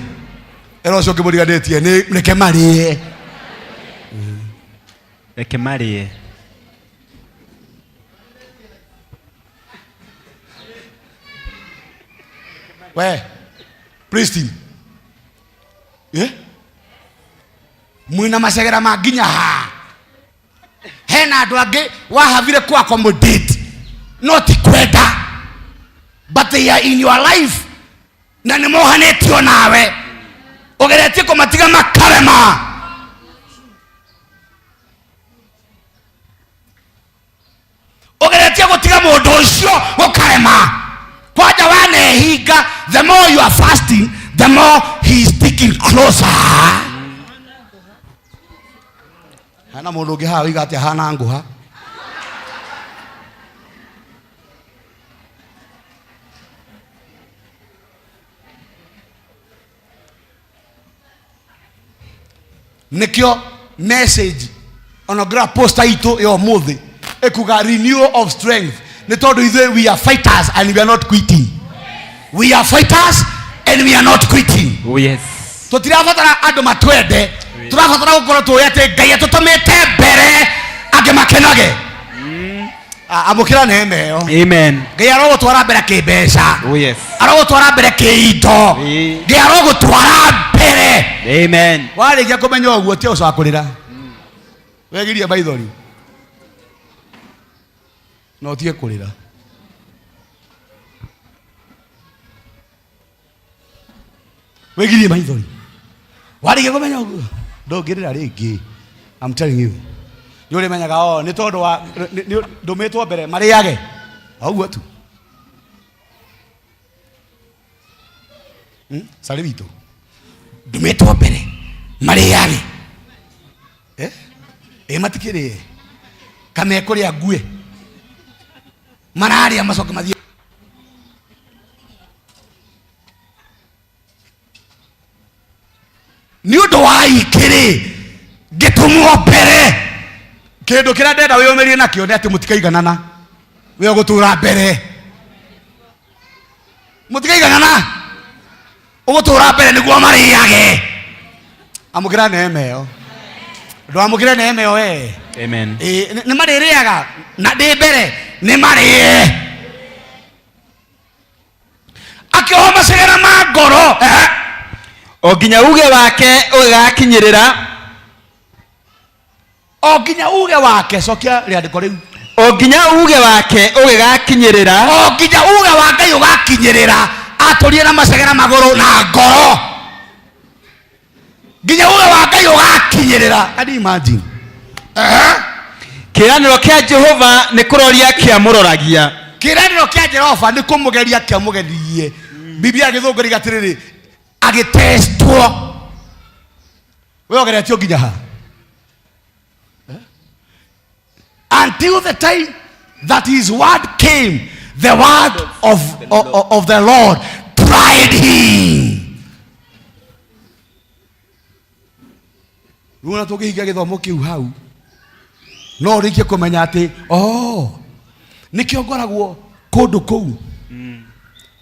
Ĩra ũcio ũngĩ mũriganĩtie nĩ reke marĩe. Reke marĩe. We praise team, eh? Mwĩna macegera ma nginya ha hena andũ angĩ wahavire ku accommodate, no ti kwenda, but they are in your life na nĩ mohanĩtio nawe, ũgeretie kũmatiga makarema. Ũgeretie gũtiga mũndũ ũcio gũkarema. Kwanja wanehinga, the more you are fasting, the more he is sticking closer. Hena mũndũ ũngĩ haha ũiga atĩ ahana ngũha. Nĩkĩo message ona ngĩrora poster itũ ya ũmũthĩ ĩkuga renewal of strength, nĩ tondũ ithuĩ we are fighters and we are not quitting. We are fighters and we are not quitting. Oh yes. Tũtirabatara andũ matwende, tũrabatara gũkorwo tũĩ atĩ Ngai atũtũmĩte mbere angĩ makenage. Amũkĩra neema ĩyo. Amen. Ngai arogũtwara mbere kĩmbeca. Oh yes. Arogũtwara mbere kĩindo. Ĩĩ. Ngai arogũtwara mbere. Amen. Warĩkia kũmenya ũguo tia ũcakũrĩra, wegirie maithori na ũtige kũrĩra. Wĩgirie maithori warĩkia kũmenya ũguo ndũngĩrĩra rĩngĩ. I'm telling you, nĩ ũrĩmenyaga o nĩ tondũ wa ndũmĩtwo mbere marĩage o ũguo tu. Carĩ witũ ndũmĩtwo mbere marĩage, eh? Ĩ matikĩrĩe kamekũrĩa ngue mararĩa macoke mathiĩ. Nĩ ũndũ wa ikĩrĩ ngĩtũmwo mbere. Kĩndũ kĩrĩa ndenda wĩyũmĩrie nakĩo nĩ atĩ mũtikaiganana, we ũgũtũra mbere. Mũtikaiganana, ũgũtũra mbere nĩguo marĩage. Amũkĩra neema ĩyo, ndwamũkĩre neema ĩyo we. Amen. Ĩ, nĩ marĩrĩaga na ndĩ mbere nĩ marĩe. Akĩoha macegera ma ngoro. O nginya uge wake ũgĩgakinyĩrĩra. O nginya uge wake. Cokia rĩandĩko rĩu. O nginya uge wake ũgĩgakinyĩrĩra. O nginya uge wa Ngai ũgakinyĩrĩra. Atũrie na macegera magũrũ na ngoro nginya uge wa Ngai ũgakinyĩrĩra. Can you imagine? Kĩĩranĩro kĩa Jehova nĩ kũroria kĩamũroragia. Kĩĩranĩro kĩa Jehova nĩ kũmũgeria kĩamũgeririe. Biblia ya Gĩthũngũ rĩga atĩrĩrĩ, agĩtestwo. We ũgeretio nginya ha? Until the time that his word came, the word of the Lord tried him. Rĩu ona tũngĩhingia gĩthomo kĩu hau no ũrĩkie kũmenya atĩ oh, nĩkĩo ngoragwo kũndũ kũu,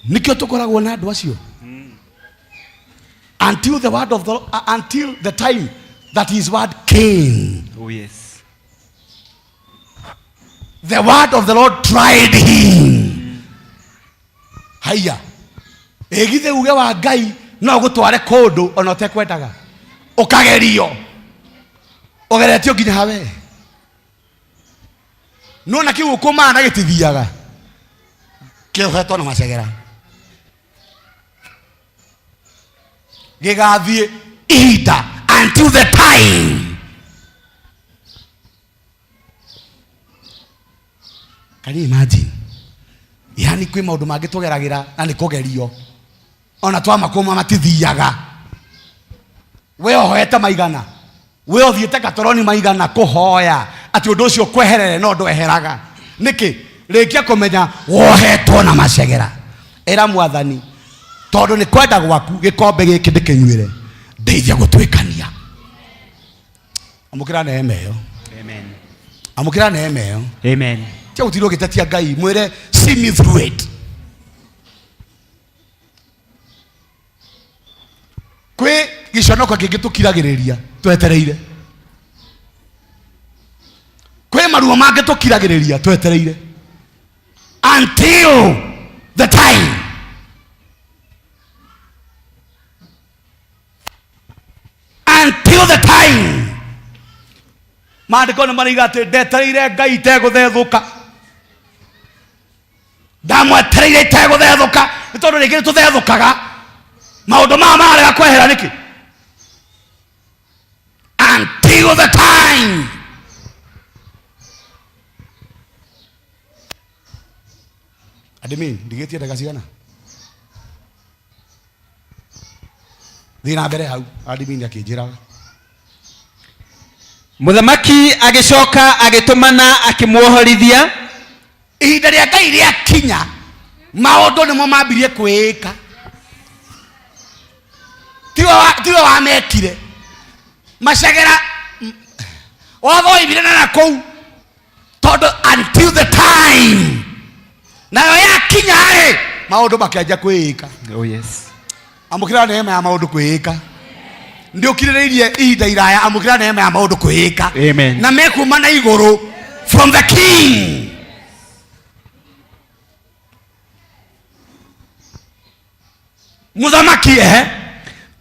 nĩkĩo tũkoragwo na andũ acio until the word of the, until the time that his word came. Oh yes. The word of the Lord tried him. Haiya, ĩgithe uge wa Ngai no gũtware kũndũ ona ũtekwendaga, ũkagerio, ũgeretio nginya hawe nona kĩu ũkũmana gĩtithiaga kĩohetwo na macegera gĩgathiĩ ihinda, until the time. Can you imagine? Yani kwĩ maũndũ mangĩ tũgeragĩra na nĩ kũgerio, ona twamakũma matithiaga. We ũhoete maigana, we ũthiĩte gatoroni maigana kũhoya atĩ ũndũ ũcio kweherere, no ndweheraga. Nĩkĩ? Rĩkia kũmenya wohetwo na macegera. Ĩra Mwathani, tondũ nĩ kwenda gwaku gĩkombe gĩkĩ ndĩkĩnyuĩre, ndeithia gũtuĩkania. Amũkĩra neema ĩyo. Amen. Amũkĩra neema ĩyo. Amen. Tia gũtirwo ũgĩtetia Ngai, mwĩre see me through it. Kwĩ gĩconoko kĩngĩ tũkiragĩrĩria twetereire, kwĩ maruo mangĩ tũkiragĩrĩria twetereire until the time. Until the time. Maandĩko nĩ maraiga atĩ ndetereire Ngai itegũthethũka, ndamwetereire itegũthethũka, nĩ tondũ rĩngĩ nĩ tũthethũkaga maũndũ maya marega kwehera nĩkĩ. Until the time. Admin, ndigĩtie ndagĩka cigana? Thiĩ na mbere hau, admin akĩnjĩraga. Mũthamaki agĩcoka agĩtũmana akĩmuohorithia. Ihinda rĩa Ngai rĩakinya, maũndũ nĩmo mambirie kwĩĩka, tiwe wamekire. Macegera watho waimire na nakũu, tondũ until the time nayo yakinya rĩ, maũndũ makĩanjia kwĩĩka. Oh yes. Amũkĩra neema ya maũndũ kwĩĩka. Ndĩũkirĩrĩirie ihinda iraya. Amũkĩra neema ya maũndũ kwĩĩka. Amen. Na mekuma na igũrũ from the king. Mũthamaki, ehe.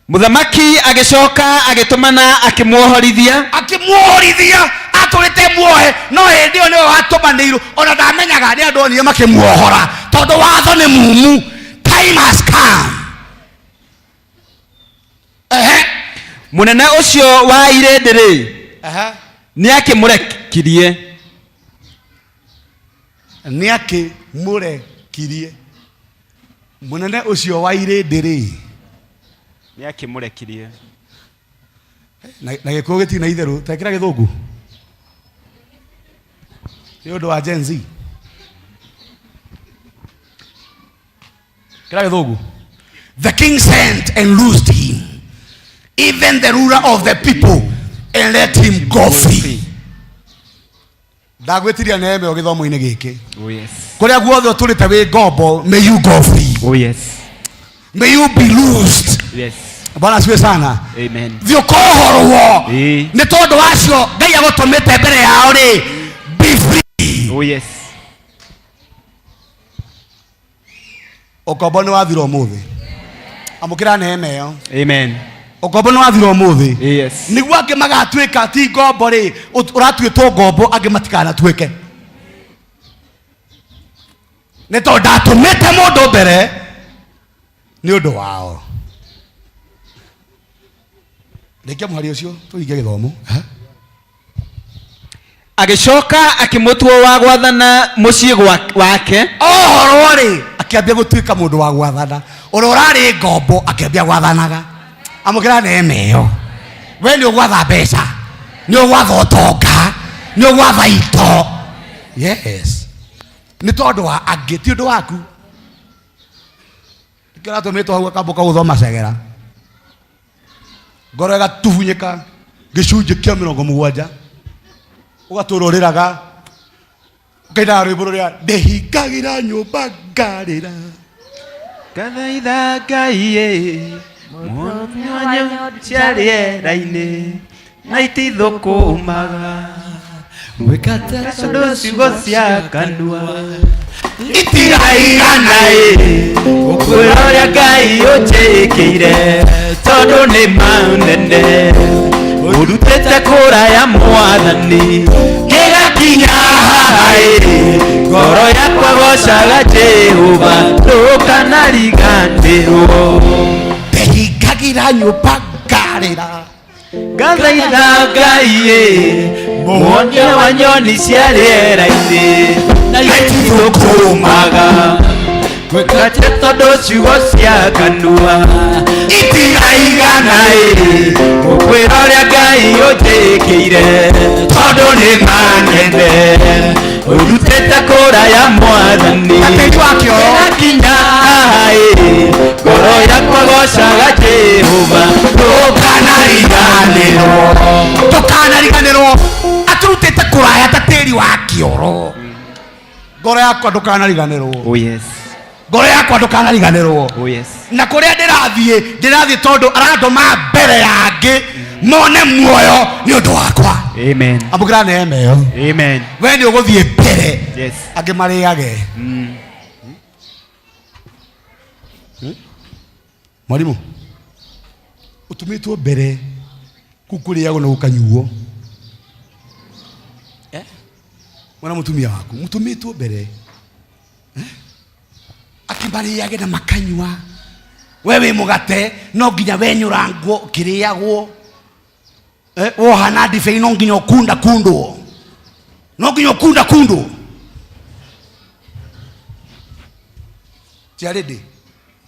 Mũthamaki agĩcoka agĩtũmana akĩmuohorithia. Akĩmuohorithia. Atũrĩte muohe, no hĩndĩ ĩyo nĩwe watũmanĩirwo, ona ndamenyaga nĩ andũ onire makĩmuohora, tondũ watho nĩ mumu. Time has come. Ehe. Mũnene ũcio wa irĩndĩ rĩ, ehe, nĩ akĩmũrekirie. Nĩ akĩmũrekirie. Mũnene ũcio wa irĩndĩ rĩ, Nĩ akĩmũrekirie. Na gĩkũyũ gĩtirĩ na itherũ. Tekĩra gĩthũngũ nĩ ũndũ wa Gen Z. Kĩra gĩthũngũ. The king sent and loosed him, even the ruler of the people, and let him go free. Ndagwĩtiria neema ĩyo gĩthomo-inĩ gĩkĩ. Oh yes. Kũrĩa guothe ũtũrĩte wĩ ngombo, may you go free. Oh yes. May you be loosed. Yes. Bwana asifiwe sana. Amen. Thiĩ ũkohorwo. Ĩĩ. Nĩ tondũ wacio Ngai agũtũmĩte mbere yao rĩ, be free. Oh yes. Ũkombo nĩ wathira ũmũthĩ. Amũkĩra neema ĩyo. Amen. Ũkombo nĩ wathira ũmũthĩ. Yes. Nĩguo angĩ magatuĩka ti ngombo rĩ, ũratuĩtwo ngombo, angĩ matikanatuĩke, nĩ tondũ ndatũmĩte mũndũ mbere nĩ ũndũ wao. Rĩkia mũhari ũcio tũhinge gĩthomo. Ha? Agĩcoka akĩmũtua wa gwathana mũciĩ wake. Ohorwo rĩ, akĩambia gũtuĩka mũndũ wa gwathana. Ũrĩa ũrarĩ ngombo akĩambia gwathanaga. Amũkĩra neema ĩyo. We nĩ ũgwatha mbeca, nĩ ũgwatha ũtonga, nĩ ũgwatha ito. Yes, nĩ tondũ wa angĩ, ti ũndũ waku. Nĩkĩo ũratũmĩtwo hau akamboka gũthoma cegera, ngoro ĩgatubunyĩka gĩcunjĩ kĩa 70, ũgatũra ũrĩraga, ũkainaga rwĩmbo rũrĩa ndĩhingagĩra nyũmba ngarĩra. Ngathaitha Ngai ĩ, mũrũmi wa nyoni cia rĩera-inĩ na itithũkũmaga, gwĩka tondũ ciugo cia kanua itiraigana. Ĩ gũkwĩra ũrĩa Ngai ũnjĩkĩire, tondũ nĩ manene, ũrutĩte kũraya Mwathani gĩgakinya haha ĩ. Ngoro yakwa gocaga Jehova, ndũkanariganĩrwo. Ndĩhingagĩra nyũmba ngarĩra. Ngathaitha Ngai ĩ, muonia wa nyoni cia rĩera-inĩ na itithũkũmaga, gwĩka tondũ ciugo cia kanua itiraigana. Ĩ gũkwĩra ũrĩa Ngai ũnjĩkĩire, tondũ nĩ manene, ũrutĩte kũraya Mwathani Atĩri wa kĩoro. Kinya haha ĩ. Ngoro yakwa gocaga Jehova, Ndũkanariganĩrwo, ndũkanariganĩrwo. Aturutĩte kũraya ta tĩri wa kĩoro. Ngoro yakwa, ndũkanariganĩrwo. Oh yes. Ngoro yakwa, ndũkanariganĩrwo. Oh yes. Na kũrĩa ndĩrathiĩ, ndĩrathiĩ tondũ arandũma mbere ya angĩ mone muoyo nĩ ũndũ wakwa. Amen. Amũkĩra neema ĩyo. Amen. We nĩ ũgũthiĩ mbere, Yes. angĩ marĩage. Mwarimũ ũtũmĩtwo mbere kuu kũrĩagwo na gũkanyuo. Eh? Mwana mũtumia waku mũtũmĩtwo mbere. Eh? Akĩmarĩage na makanyua. We wĩ mũgate, no nginya wenyũrangwo ũkĩrĩagwo. Eh, woha na ndibei, no nginya ũkunda kundwo, no nginya ũkunda kundwo. Tiarĩndĩ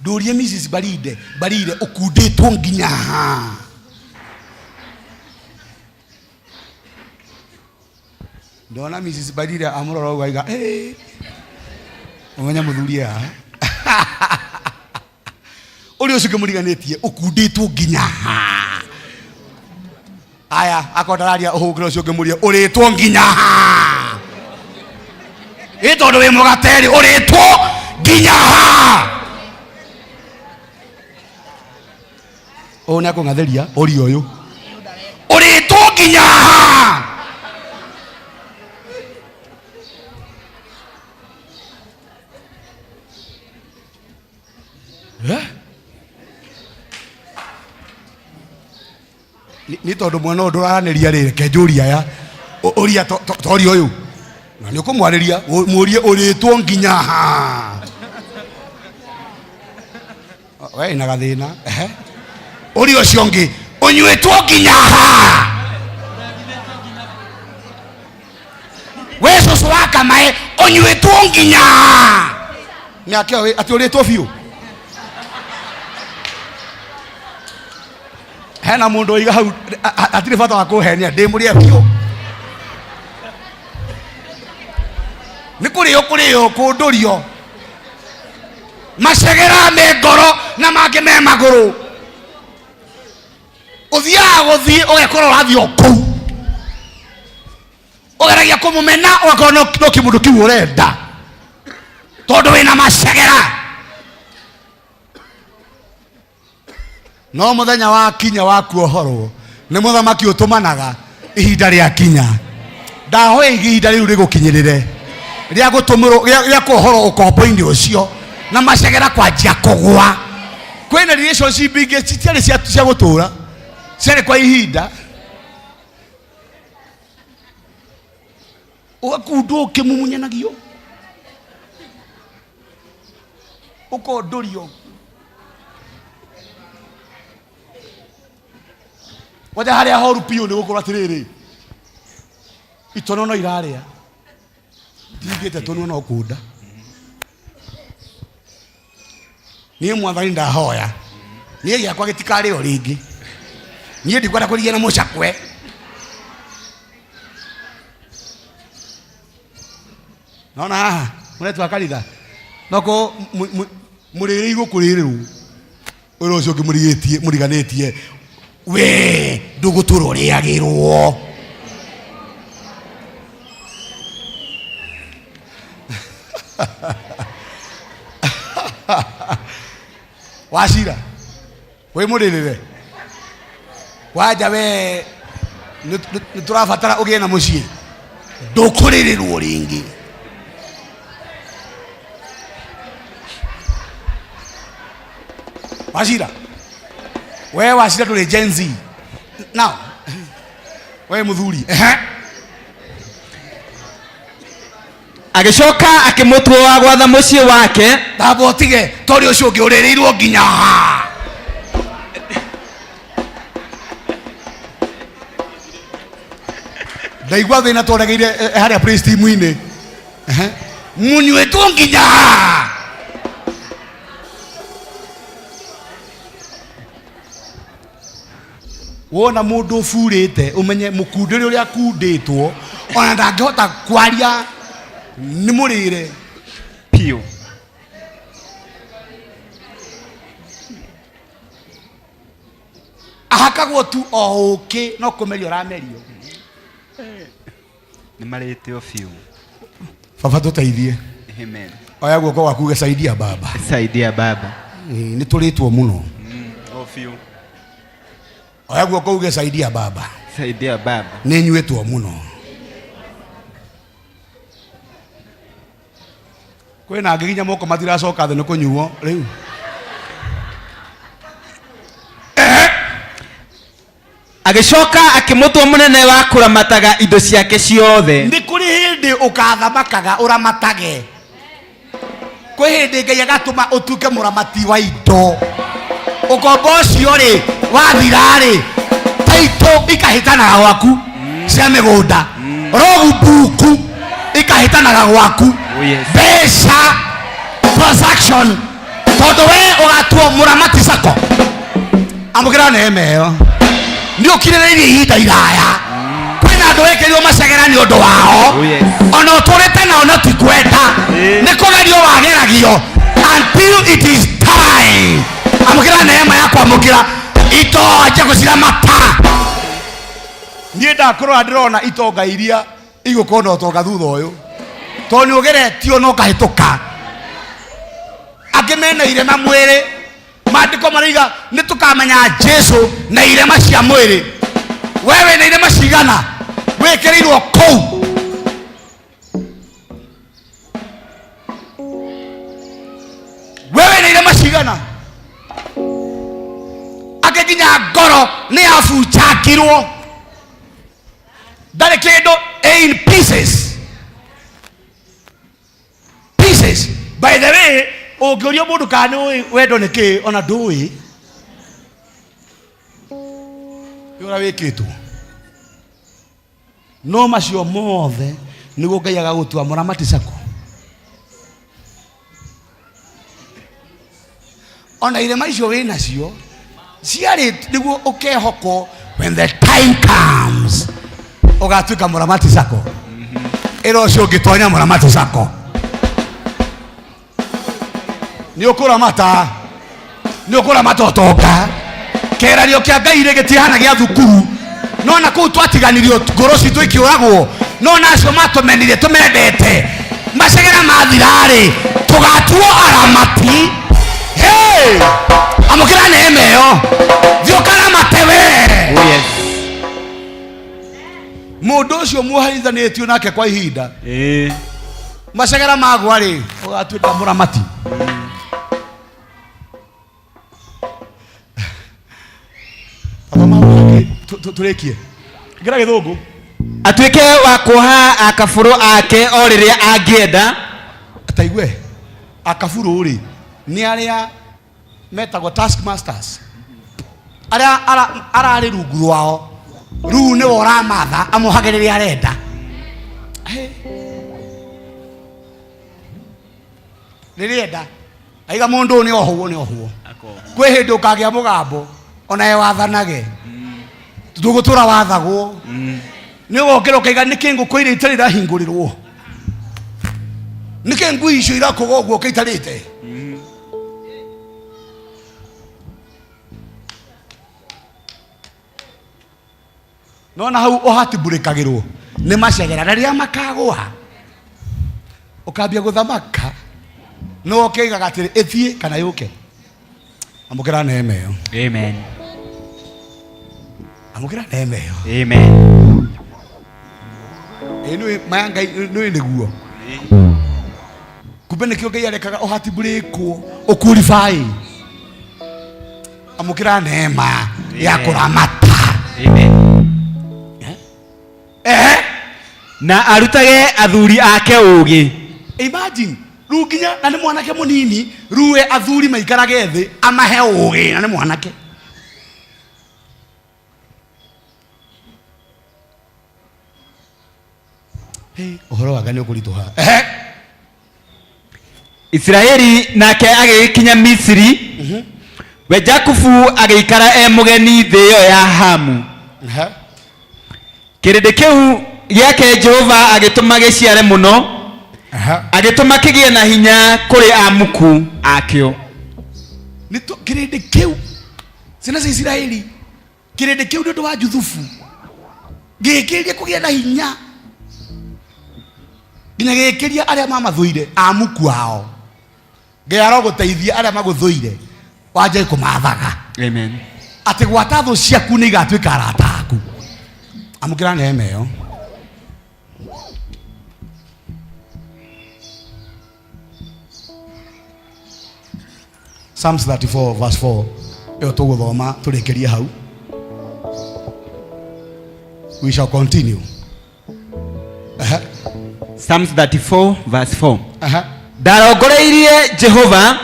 ndũrie Mrs. Baride Barire, ũkundĩtwo nginya ha. Ndona Mrs. Barire amũrora ũguo aiga, "Eh, ũmenye mũthuri haha." Ũrĩa ũcio ũngĩmũriganĩtie ũkundĩtwo nginya ha. Aya, akorwo ndararia ũhũngĩre ũcio ũngĩmũria ũrĩtwo nginya ha. Ĩ tondũ wĩ mũgate-rĩ, ũrĩtwo nginya ha. Ũyũ nĩ akũng'athĩria ũria ũyũ. Ũrĩtwo nginya ha. Eh? Nĩ tondũ mwena ũyũ ndũraranĩria rĩ, reke njũrie aya. Ũria toria ũyũ. Na nĩ ũkũmwarĩria, mũrie ũrĩtwo nginya ha. We ina gathĩna. Ehe. Ũria ũcio ũngĩ, ũnyuĩtwo nginya ha. We cũcũ wa kamae, ũnyuĩtwo nginya ha. Mĩaka ĩyo atĩ ũrĩtwo biũ. Hena mũndũ oiga hau hatirĩ bata wa kũhenia ndĩ mũrĩe biũ. Nĩ kũrĩo kũrĩo kũndũrio. Macegera me ngoro na mangĩ me magũrũ. Ũthiaga gũthiĩ ũgekora ũrathiĩ o kũu. Ũgeragia kũmũmena ũgakorwo no kĩmũndũ kĩu ũrenda. Tondũ wĩna macegera. No mũthenya wa kinya wa kuohorwo nĩ mũthamaki ũtũmanaga ihinda rĩa kinya. Ndahoya ihinda rĩu rĩgũkinyĩrĩre rĩa gũtũmĩrwo rĩa kuohorwo ũkombo-inĩ ũcio na macegera kwanjia kũgwa. Kwĩna relationship ingĩ citiarĩ cia gũtũra, ciarĩ kwa ihinda. Ũgakundwo ũkĩmumunyanagio, ũkondũrio. Kwanja harĩa horu biũ nĩ gũkorwo atĩrĩrĩ, itono no irarĩa, tingĩte tũnua no kunda. Niĩ mwathani ndahoya, niĩ gĩakwa gĩtikarĩo rĩngĩ. Niĩ ndikwenda kũrigia na mũcakwe. Nona haha mũretu wa kanitha noko mũrĩrĩirwo kũrĩrĩrwo ũrĩa ũcio ũngĩ mũrigĩtie mũriganĩtie we ndũgũtũra ũrĩagĩrwo. Wacira wĩ mũrĩrĩre wanja we nĩ tũrabatara ũgĩe na mũciĩ ndũkũrĩrĩrwo rĩngĩ. Wacira we wacira ndũrĩ Gen Z now we mũthuri ehe. Agĩcoka akĩmũtua wa gwatha mũciĩ wake. Thamba ũtige tondũ ũcio ũngĩ ũrĩrĩirwo nginya ha. Ndaigua thĩna twaregeire harĩa praise team-inĩ. Ehe. Mũnyuĩtwo nginya ha. Wona mũndũ ũburĩte ũmenye mũkundĩre ũrĩa akundĩtwo ona ndangĩhota kwaria nĩ mũrĩre biũ. Ahakagwo tu o ũkĩ no kũmerio ũramerio. Nĩ marĩtio biũ. Baba tũteithie. Amen. Oya guoko gwaku gecaidia baba. Saidia baba. Nĩ tũrĩtwo mũno. O biũ. Oya guoko uge saidia baba. Saidia baba. Nĩ nyuĩtwo mũno. Kwĩna angĩ nginya moko matiracoka thĩ nĩ kũnyuo rĩu. Agĩcoka akĩmũtua mũnene wa kũramataga indo ciake ciothe. Nĩ kũrĩ hĩndĩ ũkathamakaga ũramatage. Kwĩ hĩndĩ Ngai agatũma ũtuĩke mũramati wa indo. Ũkombo ũcio rĩ wathira rĩ, taitũ ikahĩtanaga gwaku cia mĩgũnda, rogubuku ikahĩtanaga gwaku, Oh, yes. mbeca, transaction, tondũ we ũgatuo mũramati sako. Amũkĩra neema ĩyo. Nĩ ũkirĩrĩirie ihinda iraya. Kwĩna Andũ wĩkĩrirwo macegera nĩ ũndũ wao. Oh, yes. Ona ũtũrĩte nao no ti kwenda. Nĩ kũgerio wageragio until it is time. Amũkĩra neema ya kwamũkĩra itonje gũciramata. Niĩ ndakũrora ndĩrona itonga iria igũkorwo na ũtonga thutha ũyũ, tondũ nĩ ũgeretio na ũkahĩtũka. Angĩ mena irema mwĩrĩ, maandĩko maraiga nĩ tũkamenya Jesu na irema cia mwĩrĩ. We wĩna irema cigana wĩkĩrĩirwo kũu? We wĩna irema cigana? Angĩ nginya ngoro nĩ yabunjangirwo, ndarĩ kĩndũ, in pieces pieces. By the way, ũngĩũria mũndũ kana nĩ ũĩ wendo nĩ kĩĩ, ona ndũĩ nĩ ũrĩa wĩkĩtwo. No macio mothe nĩguo Ngai agagũtua mũramati caku. Ona irema icio wĩ nacio ciarĩ nĩguo ũkehokwo when the time comes ũgatuĩka mũramati sako. Ĩra ũcio ũngĩtonya mũramati sako nĩ ũkũramata, nĩ ũkũramata ũtonga. Kĩgeranio kĩa Ngai rĩ gĩtihana gĩa thukuru, no na kũu twatiganirio ngoro citũ ikĩũragwo, no na acio matũmenire tũmendete macegera mathirarĩ tũgatuo aramati. Hey! Amũkĩra neema ĩyo, thiĩ ũkaramate we. Oh, yes. Mũndũ ũcio muoherithanĩtio nake kwa ihinda, macegera magwa rĩ, ũgatuĩka mũramati. Thoma hau hangĩ, tũrĩkie ngĩra gĩthũngũ. Atuĩke wa kuoha akabũrũ ake o rĩrĩa angĩenda. Taigue akaburu rĩ, nĩ arĩa metagwo task masters, arĩa ararĩ rungu rwao, rĩu nĩwe ũramatha amohage rĩrĩa arenda. Hey. Rĩrĩa enda aiga mũndũ ũyũ nĩ ohwo, nĩ ohwo. Kwĩ hĩndĩ ũkagĩa mũgambo onawe wathanage, ndũgũtũra wathagwo. Nĩ ũgokĩra ũkaiga nĩkĩ ngũkũ iria itarĩ irahingũrĩrwo, nĩkĩ ngui icio irakũga ũguo ũkĩitarĩte. Nona hau ũhatibũrĩkagĩrwo nĩ macegera, na rĩrĩa makagũa ũkambia gũthamaka, no ũkĩigaga atĩrĩ ĩthiĩ kana yũke. Amũkĩra neema ĩyo. Amen. Amũkĩra neema ĩyo. Amen. Ĩ nĩũĩ maya Ngai nĩũĩ nĩguo kumbe nĩkĩo Ngai arekaga ũhatibũrĩkwo ũkurify. Amũkĩra neema ya kũramata. Amen. Ehe. Na arutage athuri ake ũũgĩ. Imagine, rĩu nginya na nĩ mwanake mũnini, rĩu we athuri maikarage thĩ amahe ũũgĩ, na nĩ mwanake. Hey, ũhoro wa Ngai nĩ ũkũritũha. Ehe. Isiraeli nake agĩgĩkinya Misiri, we Jakubu agĩikara e mũgeni thĩ ĩyo ya Hamu. Kĩrĩndĩ kĩu gĩake Jehova agĩtũma gĩciare mũno, agĩtũma kĩgĩe na hinya kũrĩ amuku akĩo. Nĩ kĩrĩndĩ kĩu, ciana cia Isiraeli, kĩrĩndĩ kĩu nĩ ũndũ wa Juthufu gĩkĩria kũgĩa na hinya nginya gĩkĩria arĩa mamathũire, amuku ao. Ngai arogũteithia arĩa magũthũire wanjie kũmathaga. Amen. Atĩ gwata thũ ciaku nĩ igatuĩka arata aku. Amũkĩra neema ĩyo. Psalms 34 verse 4 ĩyo tũgũthoma tũrĩkĩrie hau. We shall continue. Aha. Psalms 34 verse 4. Aha. Ndarongoreirie Jehova,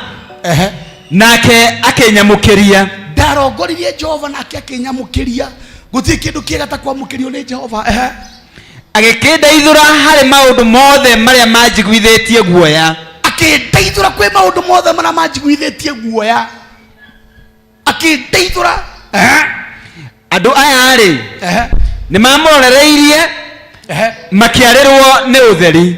nake akĩnyamũkĩria. Ndarongoririe Jehova nake akĩnyamũkĩria. Gũtirĩ kĩndũ kĩega ta kwamũkĩrio nĩ Jehova. Ehe. Agĩkĩndeithũra harĩ maũndũ mothe marĩa manjiguithĩtie guoya. Akĩndeithũra kwĩ maũndũ mothe marĩa manjiguithĩtie guoya, akĩndeithũra. Ehe. Andũ aya rĩ, Ehe. Nĩ mamũrorereirie makĩarĩrwo nĩ ũtheri,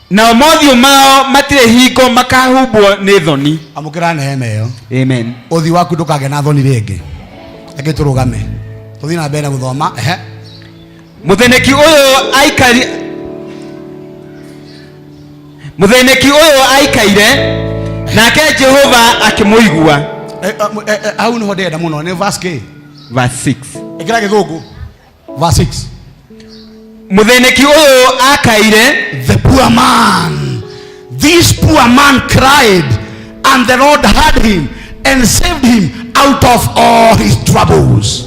nao mothiũ mao matirĩ hingo makahumbwo nĩ thoni. Amũkĩra neema ĩyo. Amen. Ũthiũ waku ndũkagĩa na thoni rĩngĩ. Reke tũrũgame tũthiĩ na mbere na gũthoma. Mũthĩnĩki ũyũ aikari Mũthĩnĩki ũyũ aikaire, nake Jehova akĩmũigua. Hau nĩho ndĩrenda mũno, nĩ verse k. Verse 6. Ĩkĩra Gĩthũngũ, verse 6. Mũthĩnĩki ũyũ akaire. The poor man, this poor man cried, and the Lord heard him and saved him out of all his troubles.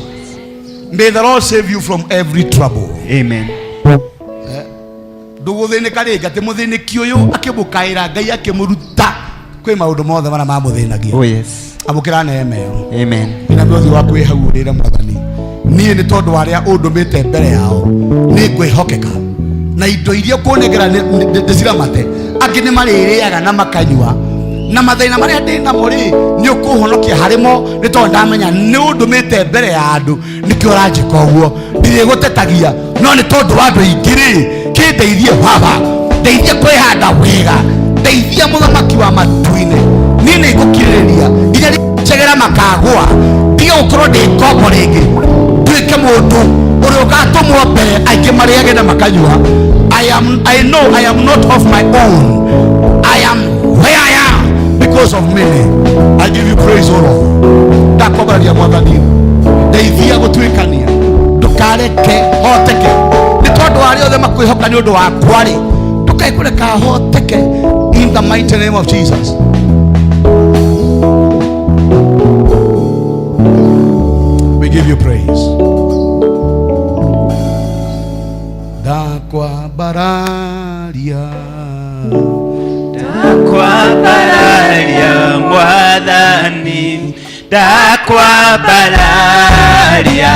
May the Lord save you from every trouble. Amen. Ndũgũthĩnĩka rĩngĩ, atĩ mũthĩnĩki ũyũ akĩmũkaĩra Ngai akĩmũruta kwĩ maũndũ mothe marĩa mamũthĩnagia. Oh yes. Amũkĩra neema ĩyo. Amen. Ina ũthiũ waku wĩ hau, ũrĩre Mwathani, niĩ nĩ tondũ wa arĩa ũndũmĩte mbere yao, nĩ ngwĩhokeka na indo iria ũkũnengera ndĩciramate. Angĩ nĩ marĩrĩaga na makanyua, na mathĩna marĩa ndĩ namo rĩ, nĩ ũkũhonokia harĩ mo, nĩ tondũ ndamenya nĩ ũndũmĩte mbere ya andũ, nĩkĩo ũranjĩka ũguo. Ndirĩgũtetagia, no nĩ tondũ wa andũ aingĩ rĩ, kĩndeithie Baba, ndeithie kwĩhanda wega, ndeithia Mũthamaki wa matu-inĩ. Niĩ nĩ ngũkirĩrĩria nginya njegera makagũa, ndige gũkorwo ndĩ ngombo rĩngĩ, nduĩke mũndũ ũrĩa ũgatũmwo mbere aingĩ marĩage na makanyua. I know I am not of my own. I am where I am because of many. I give you praise, O Lord. Ndakwambararia Mwathani, ndeithia gũtuĩkania, ndũkareke hoteke nĩ tondũ wa arĩa othe makwĩhoka nĩ ũndũ wakwa rĩ, ndũkae kũreka hoteke, in the mighty name of Jesus. We give you praise. Ndakwambararia. Ndakwambararia Mwathani, ndakwambararia,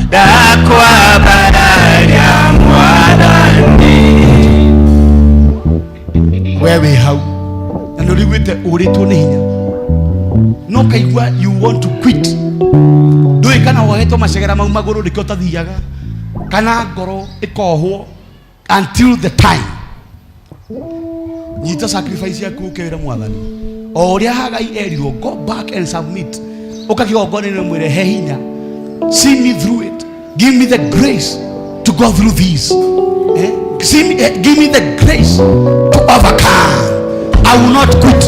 ndakwambararia Mwathani. We wĩ hau na nĩ ũriguĩte ũrĩtwo nĩ hinya, no kaigua you want to quit, ndũĩ kana wohetwo macegera mau magũrũ nĩkĩo ũtathiaga, kana ngoro ĩkohwo until the time. Nyita sacrifice yaku, ũkewĩra Mwathani o ũrĩa Hagai erirwo, go back and submit. Ũka kĩgongona-inĩ, mwĩre, he hinya, see me through it, give me the grace to go through this, eh? See me, give me the grace to overcome. I will not quit.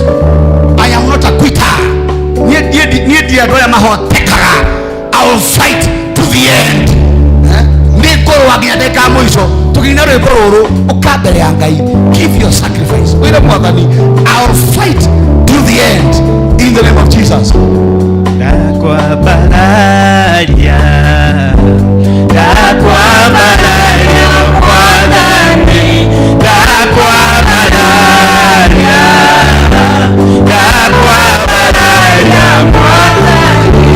I am not a quitter. Niĩ ndi andũ arĩa mahotekaga. I will fight to the end, eh? Nĩ ngũrũa nginya ndagĩka ya mũico. Tũkĩina rwĩmbo rũrũ, ũka mbere ya Ngai, give your sacrifice, wĩre Mwathani, I will fight to the end, in the name of Jesus. Ndakwambararia, ndakwambararia Mwathani, ndakwambararia, ndakwambararia Mwathani.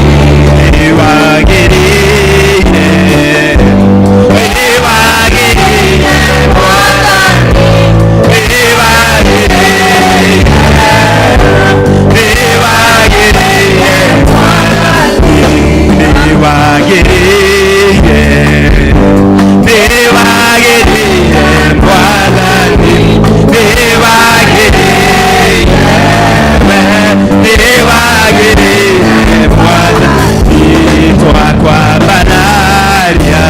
Nĩwagĩrĩire, nĩwagĩrĩire Mwathani, nĩwagĩrĩire, nĩwagĩrĩire Mwathani, nĩwagĩrĩire, nĩwagĩrĩire Mwathani, nĩwagĩrĩire, nĩwagĩrĩire Mwathani. Twakwambararia,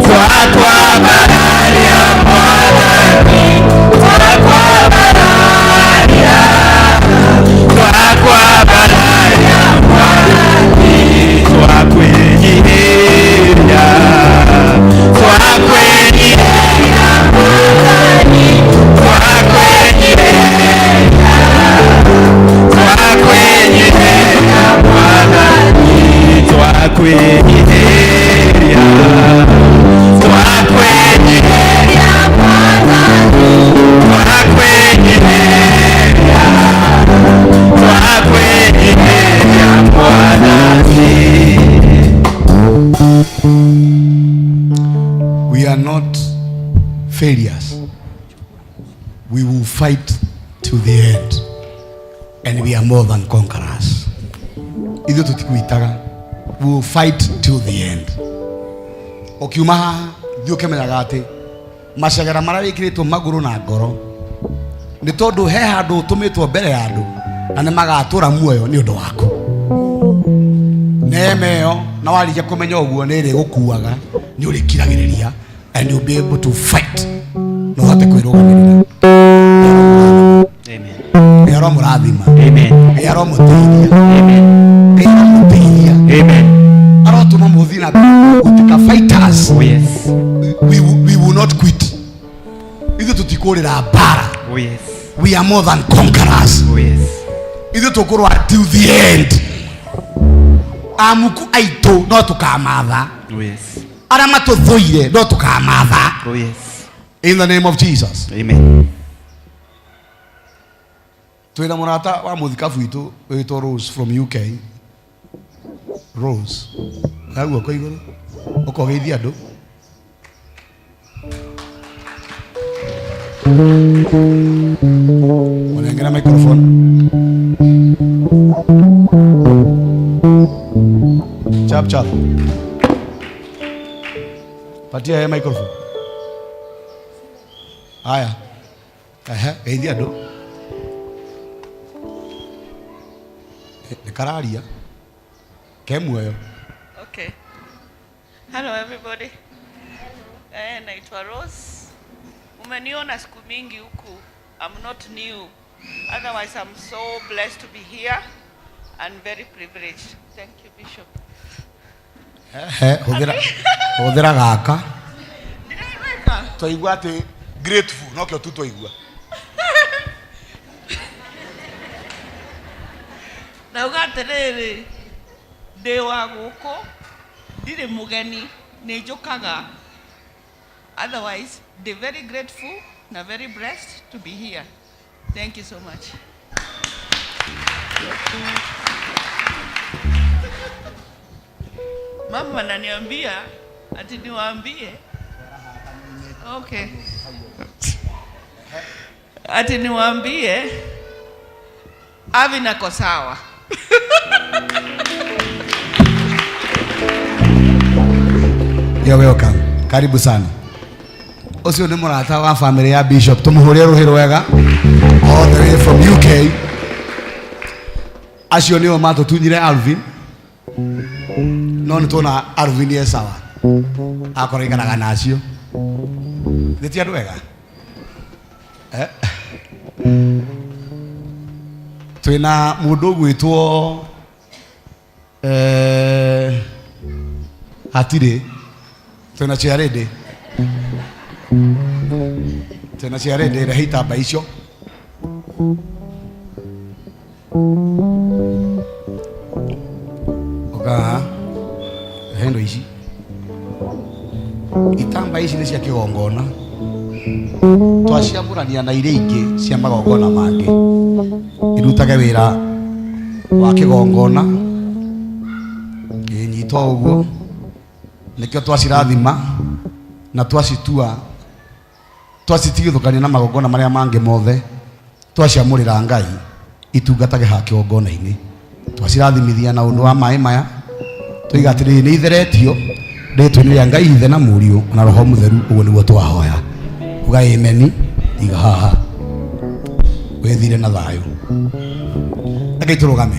twakwambararia Mwathani, twakwambararia, twakwambararia Mwathani, twakwĩnyihĩria, twakwĩnyihĩria Mwathani, twakwĩnyihĩria, twakwĩnyihĩria Mwathani, twakwĩnyihĩria, twakwĩnyihĩria Mwathani, twakwĩnyihĩria, twakwĩnyihĩria Mwathani. We are not failures. We will fight to the end and we are more than conquerors. Ithuĩ tũtikwitaga. We will fight till the end. Ũkiuma haha thiĩ ũkĩmenyaga atĩ macegera marĩa wĩkĩrĩtwo magũrũ na ngoro nĩ tondũ he handũ ũtũmĩtwo mbere ya andũ na nĩ magatũra muoyo nĩ ũndũ waku. Neema ĩyo na warĩkia kũmenya ũguo nĩ ĩrĩgũkuaga, nĩ ũrĩkiragĩrĩria and you'll be able to fight na ũhote kwĩrũgamĩrĩra. Amen. Ngai aromũrathima. Amen. Ngai aromũteithia. Amen. Ngai aromũteithia. Amen. Arotũma mũthiĩ na mbere gũtuĩka fighters. Oh yes. We will not quit. Ithuĩ tũtikũrĩra mbara. Oh yes. We are more than conquerors. Oh yes. Ithuĩ tũkũrũa till the end. Amuku aitũ no tũkamatha. Oh yes. Arĩa matũthũire no tũkamatha. Oh yes. In the name of Jesus. Amen. Twĩna mũrata wa mũthikabu witũ wĩtwo Rose from UK. Rose, oya guoko igũrũ ũkogeithia andũ. Mũnengere microphone. Chap chap. Patia yeye microphone. Haya. Ehe, geithia andũ. Nĩ kararia. Ke muoyo. Okay. Hello everybody. Eh, naitwa Rose. Umeniona siku mingi huku. I'm not new. Otherwise, I'm so blessed to be here and very privileged. Thank you, Bishop. Ehe, hũthĩra hũthĩra gaka. Ndĩraigwĩka. Twaigua atĩ grateful nokĩo tu twaigua. Ndauga atĩrĩrĩ, ndĩ wa gũkũ, ndirĩ mũgeni, nĩ njũkaga. Otherwise, ndĩ very grateful na very blessed to be here. Thank you so much. Mama ananiambia ati niwaambie. Okay. Ati niwaambie Alvin ako sawa. You're welcome. Karibu sana. Ũcio nĩ mũrata wa family ya Bishop. Tũmũhũrĩre rũhĩ rwega. All the way from UK. Acio nĩo matũtunyire Alvin. No nĩ tuona Alvin e sawa. Akorwo aikaraga na acio. Nĩ ti andũ ega? Eh? Twĩna mũndũ ũgwĩtwo hatirĩ. Twĩna chairlady. Twĩna chairlady, rehe itamba icio. Ũka haha. Rehe indo ici. Itamba ici nĩ cia kĩgongona. Twaciamũrania na iria ingĩ cia magongona mangĩ. Irutage wĩra wa kĩgongona. Ĩnyitwo ũguo. Nĩkĩo twacirathima na twacitua, twacitigithũkania na magongona marĩa mangĩ mothe, twaciamũrĩra Ngai itungatage ha kĩgongona-inĩ. Twacirathimithia na ũndũ wa maĩ maya, tũiga atĩrĩrĩ, nĩ itheretio rĩtwa-inĩ rĩa Ngai Ithe na Mũriũ na Roho Mũtheru. Ũguo nĩguo twahoya. Uga ameni. Iga haha wĩthire na thayũ. Reke tũrũgame.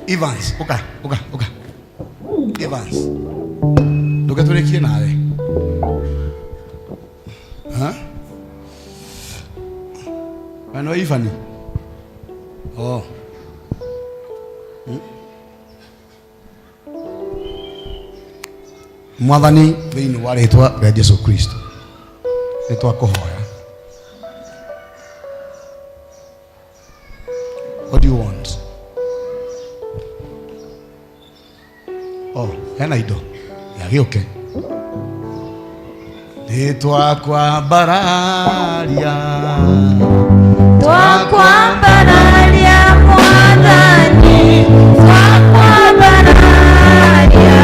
Evans, uka, uka, uka. Evans. Nduke tũrĩkie nawe. Ha? We no Ivan? Oh. Mwathani, thĩinĩ wa rĩtwa rĩa Jesu Kristo, nĩ twakũhoya. What do you want? Oh, hena indo. Yagĩũke. Nĩ twakwambararia. Twakwambararia Mwathani, twakwambararia.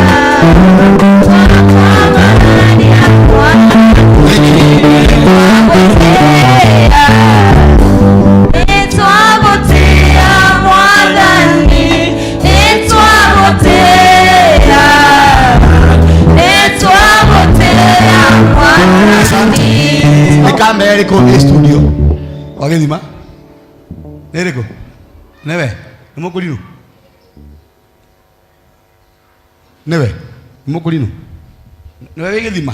Twakwambararia Mwathani. Kamera ĩrĩkũ ĩ studio wa Gĩthima? Nĩ ĩrĩkũ? Nĩwe nĩ mũkũrinũ? Nĩwe nĩ mũkũrinũ? Nĩwe wĩ Gĩthima?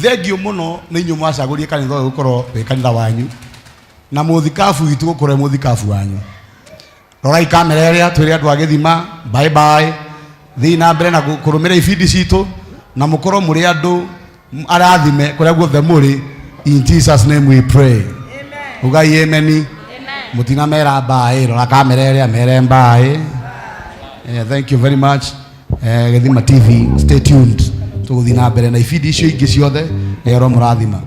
Thengiũ mũno nĩ inyuĩ mwacagũrie kanitha ũyũ gũkorwo wĩ kanitha wanyu na mũthikabu witũ gũkorwo wĩ mũthikabu wanyu. Rorai kamera ĩrĩa twĩre andũ a Gĩthima bye bye. Thiĩ na mbere na kũrũmĩrĩra ibindi citũ na mũkorwo mũrĩ andũ arathime kũrĩa guothe mũrĩ. In Jesus name we pray. Ugai amen. Mũtina mera bye. Rora kamera ĩrĩa mere bye. Thank you very much. Gĩthima TV, stay tuned. Tũgũthiĩ na mbere na ibindi icio ingĩ ciothe. Ngai aromũrathima.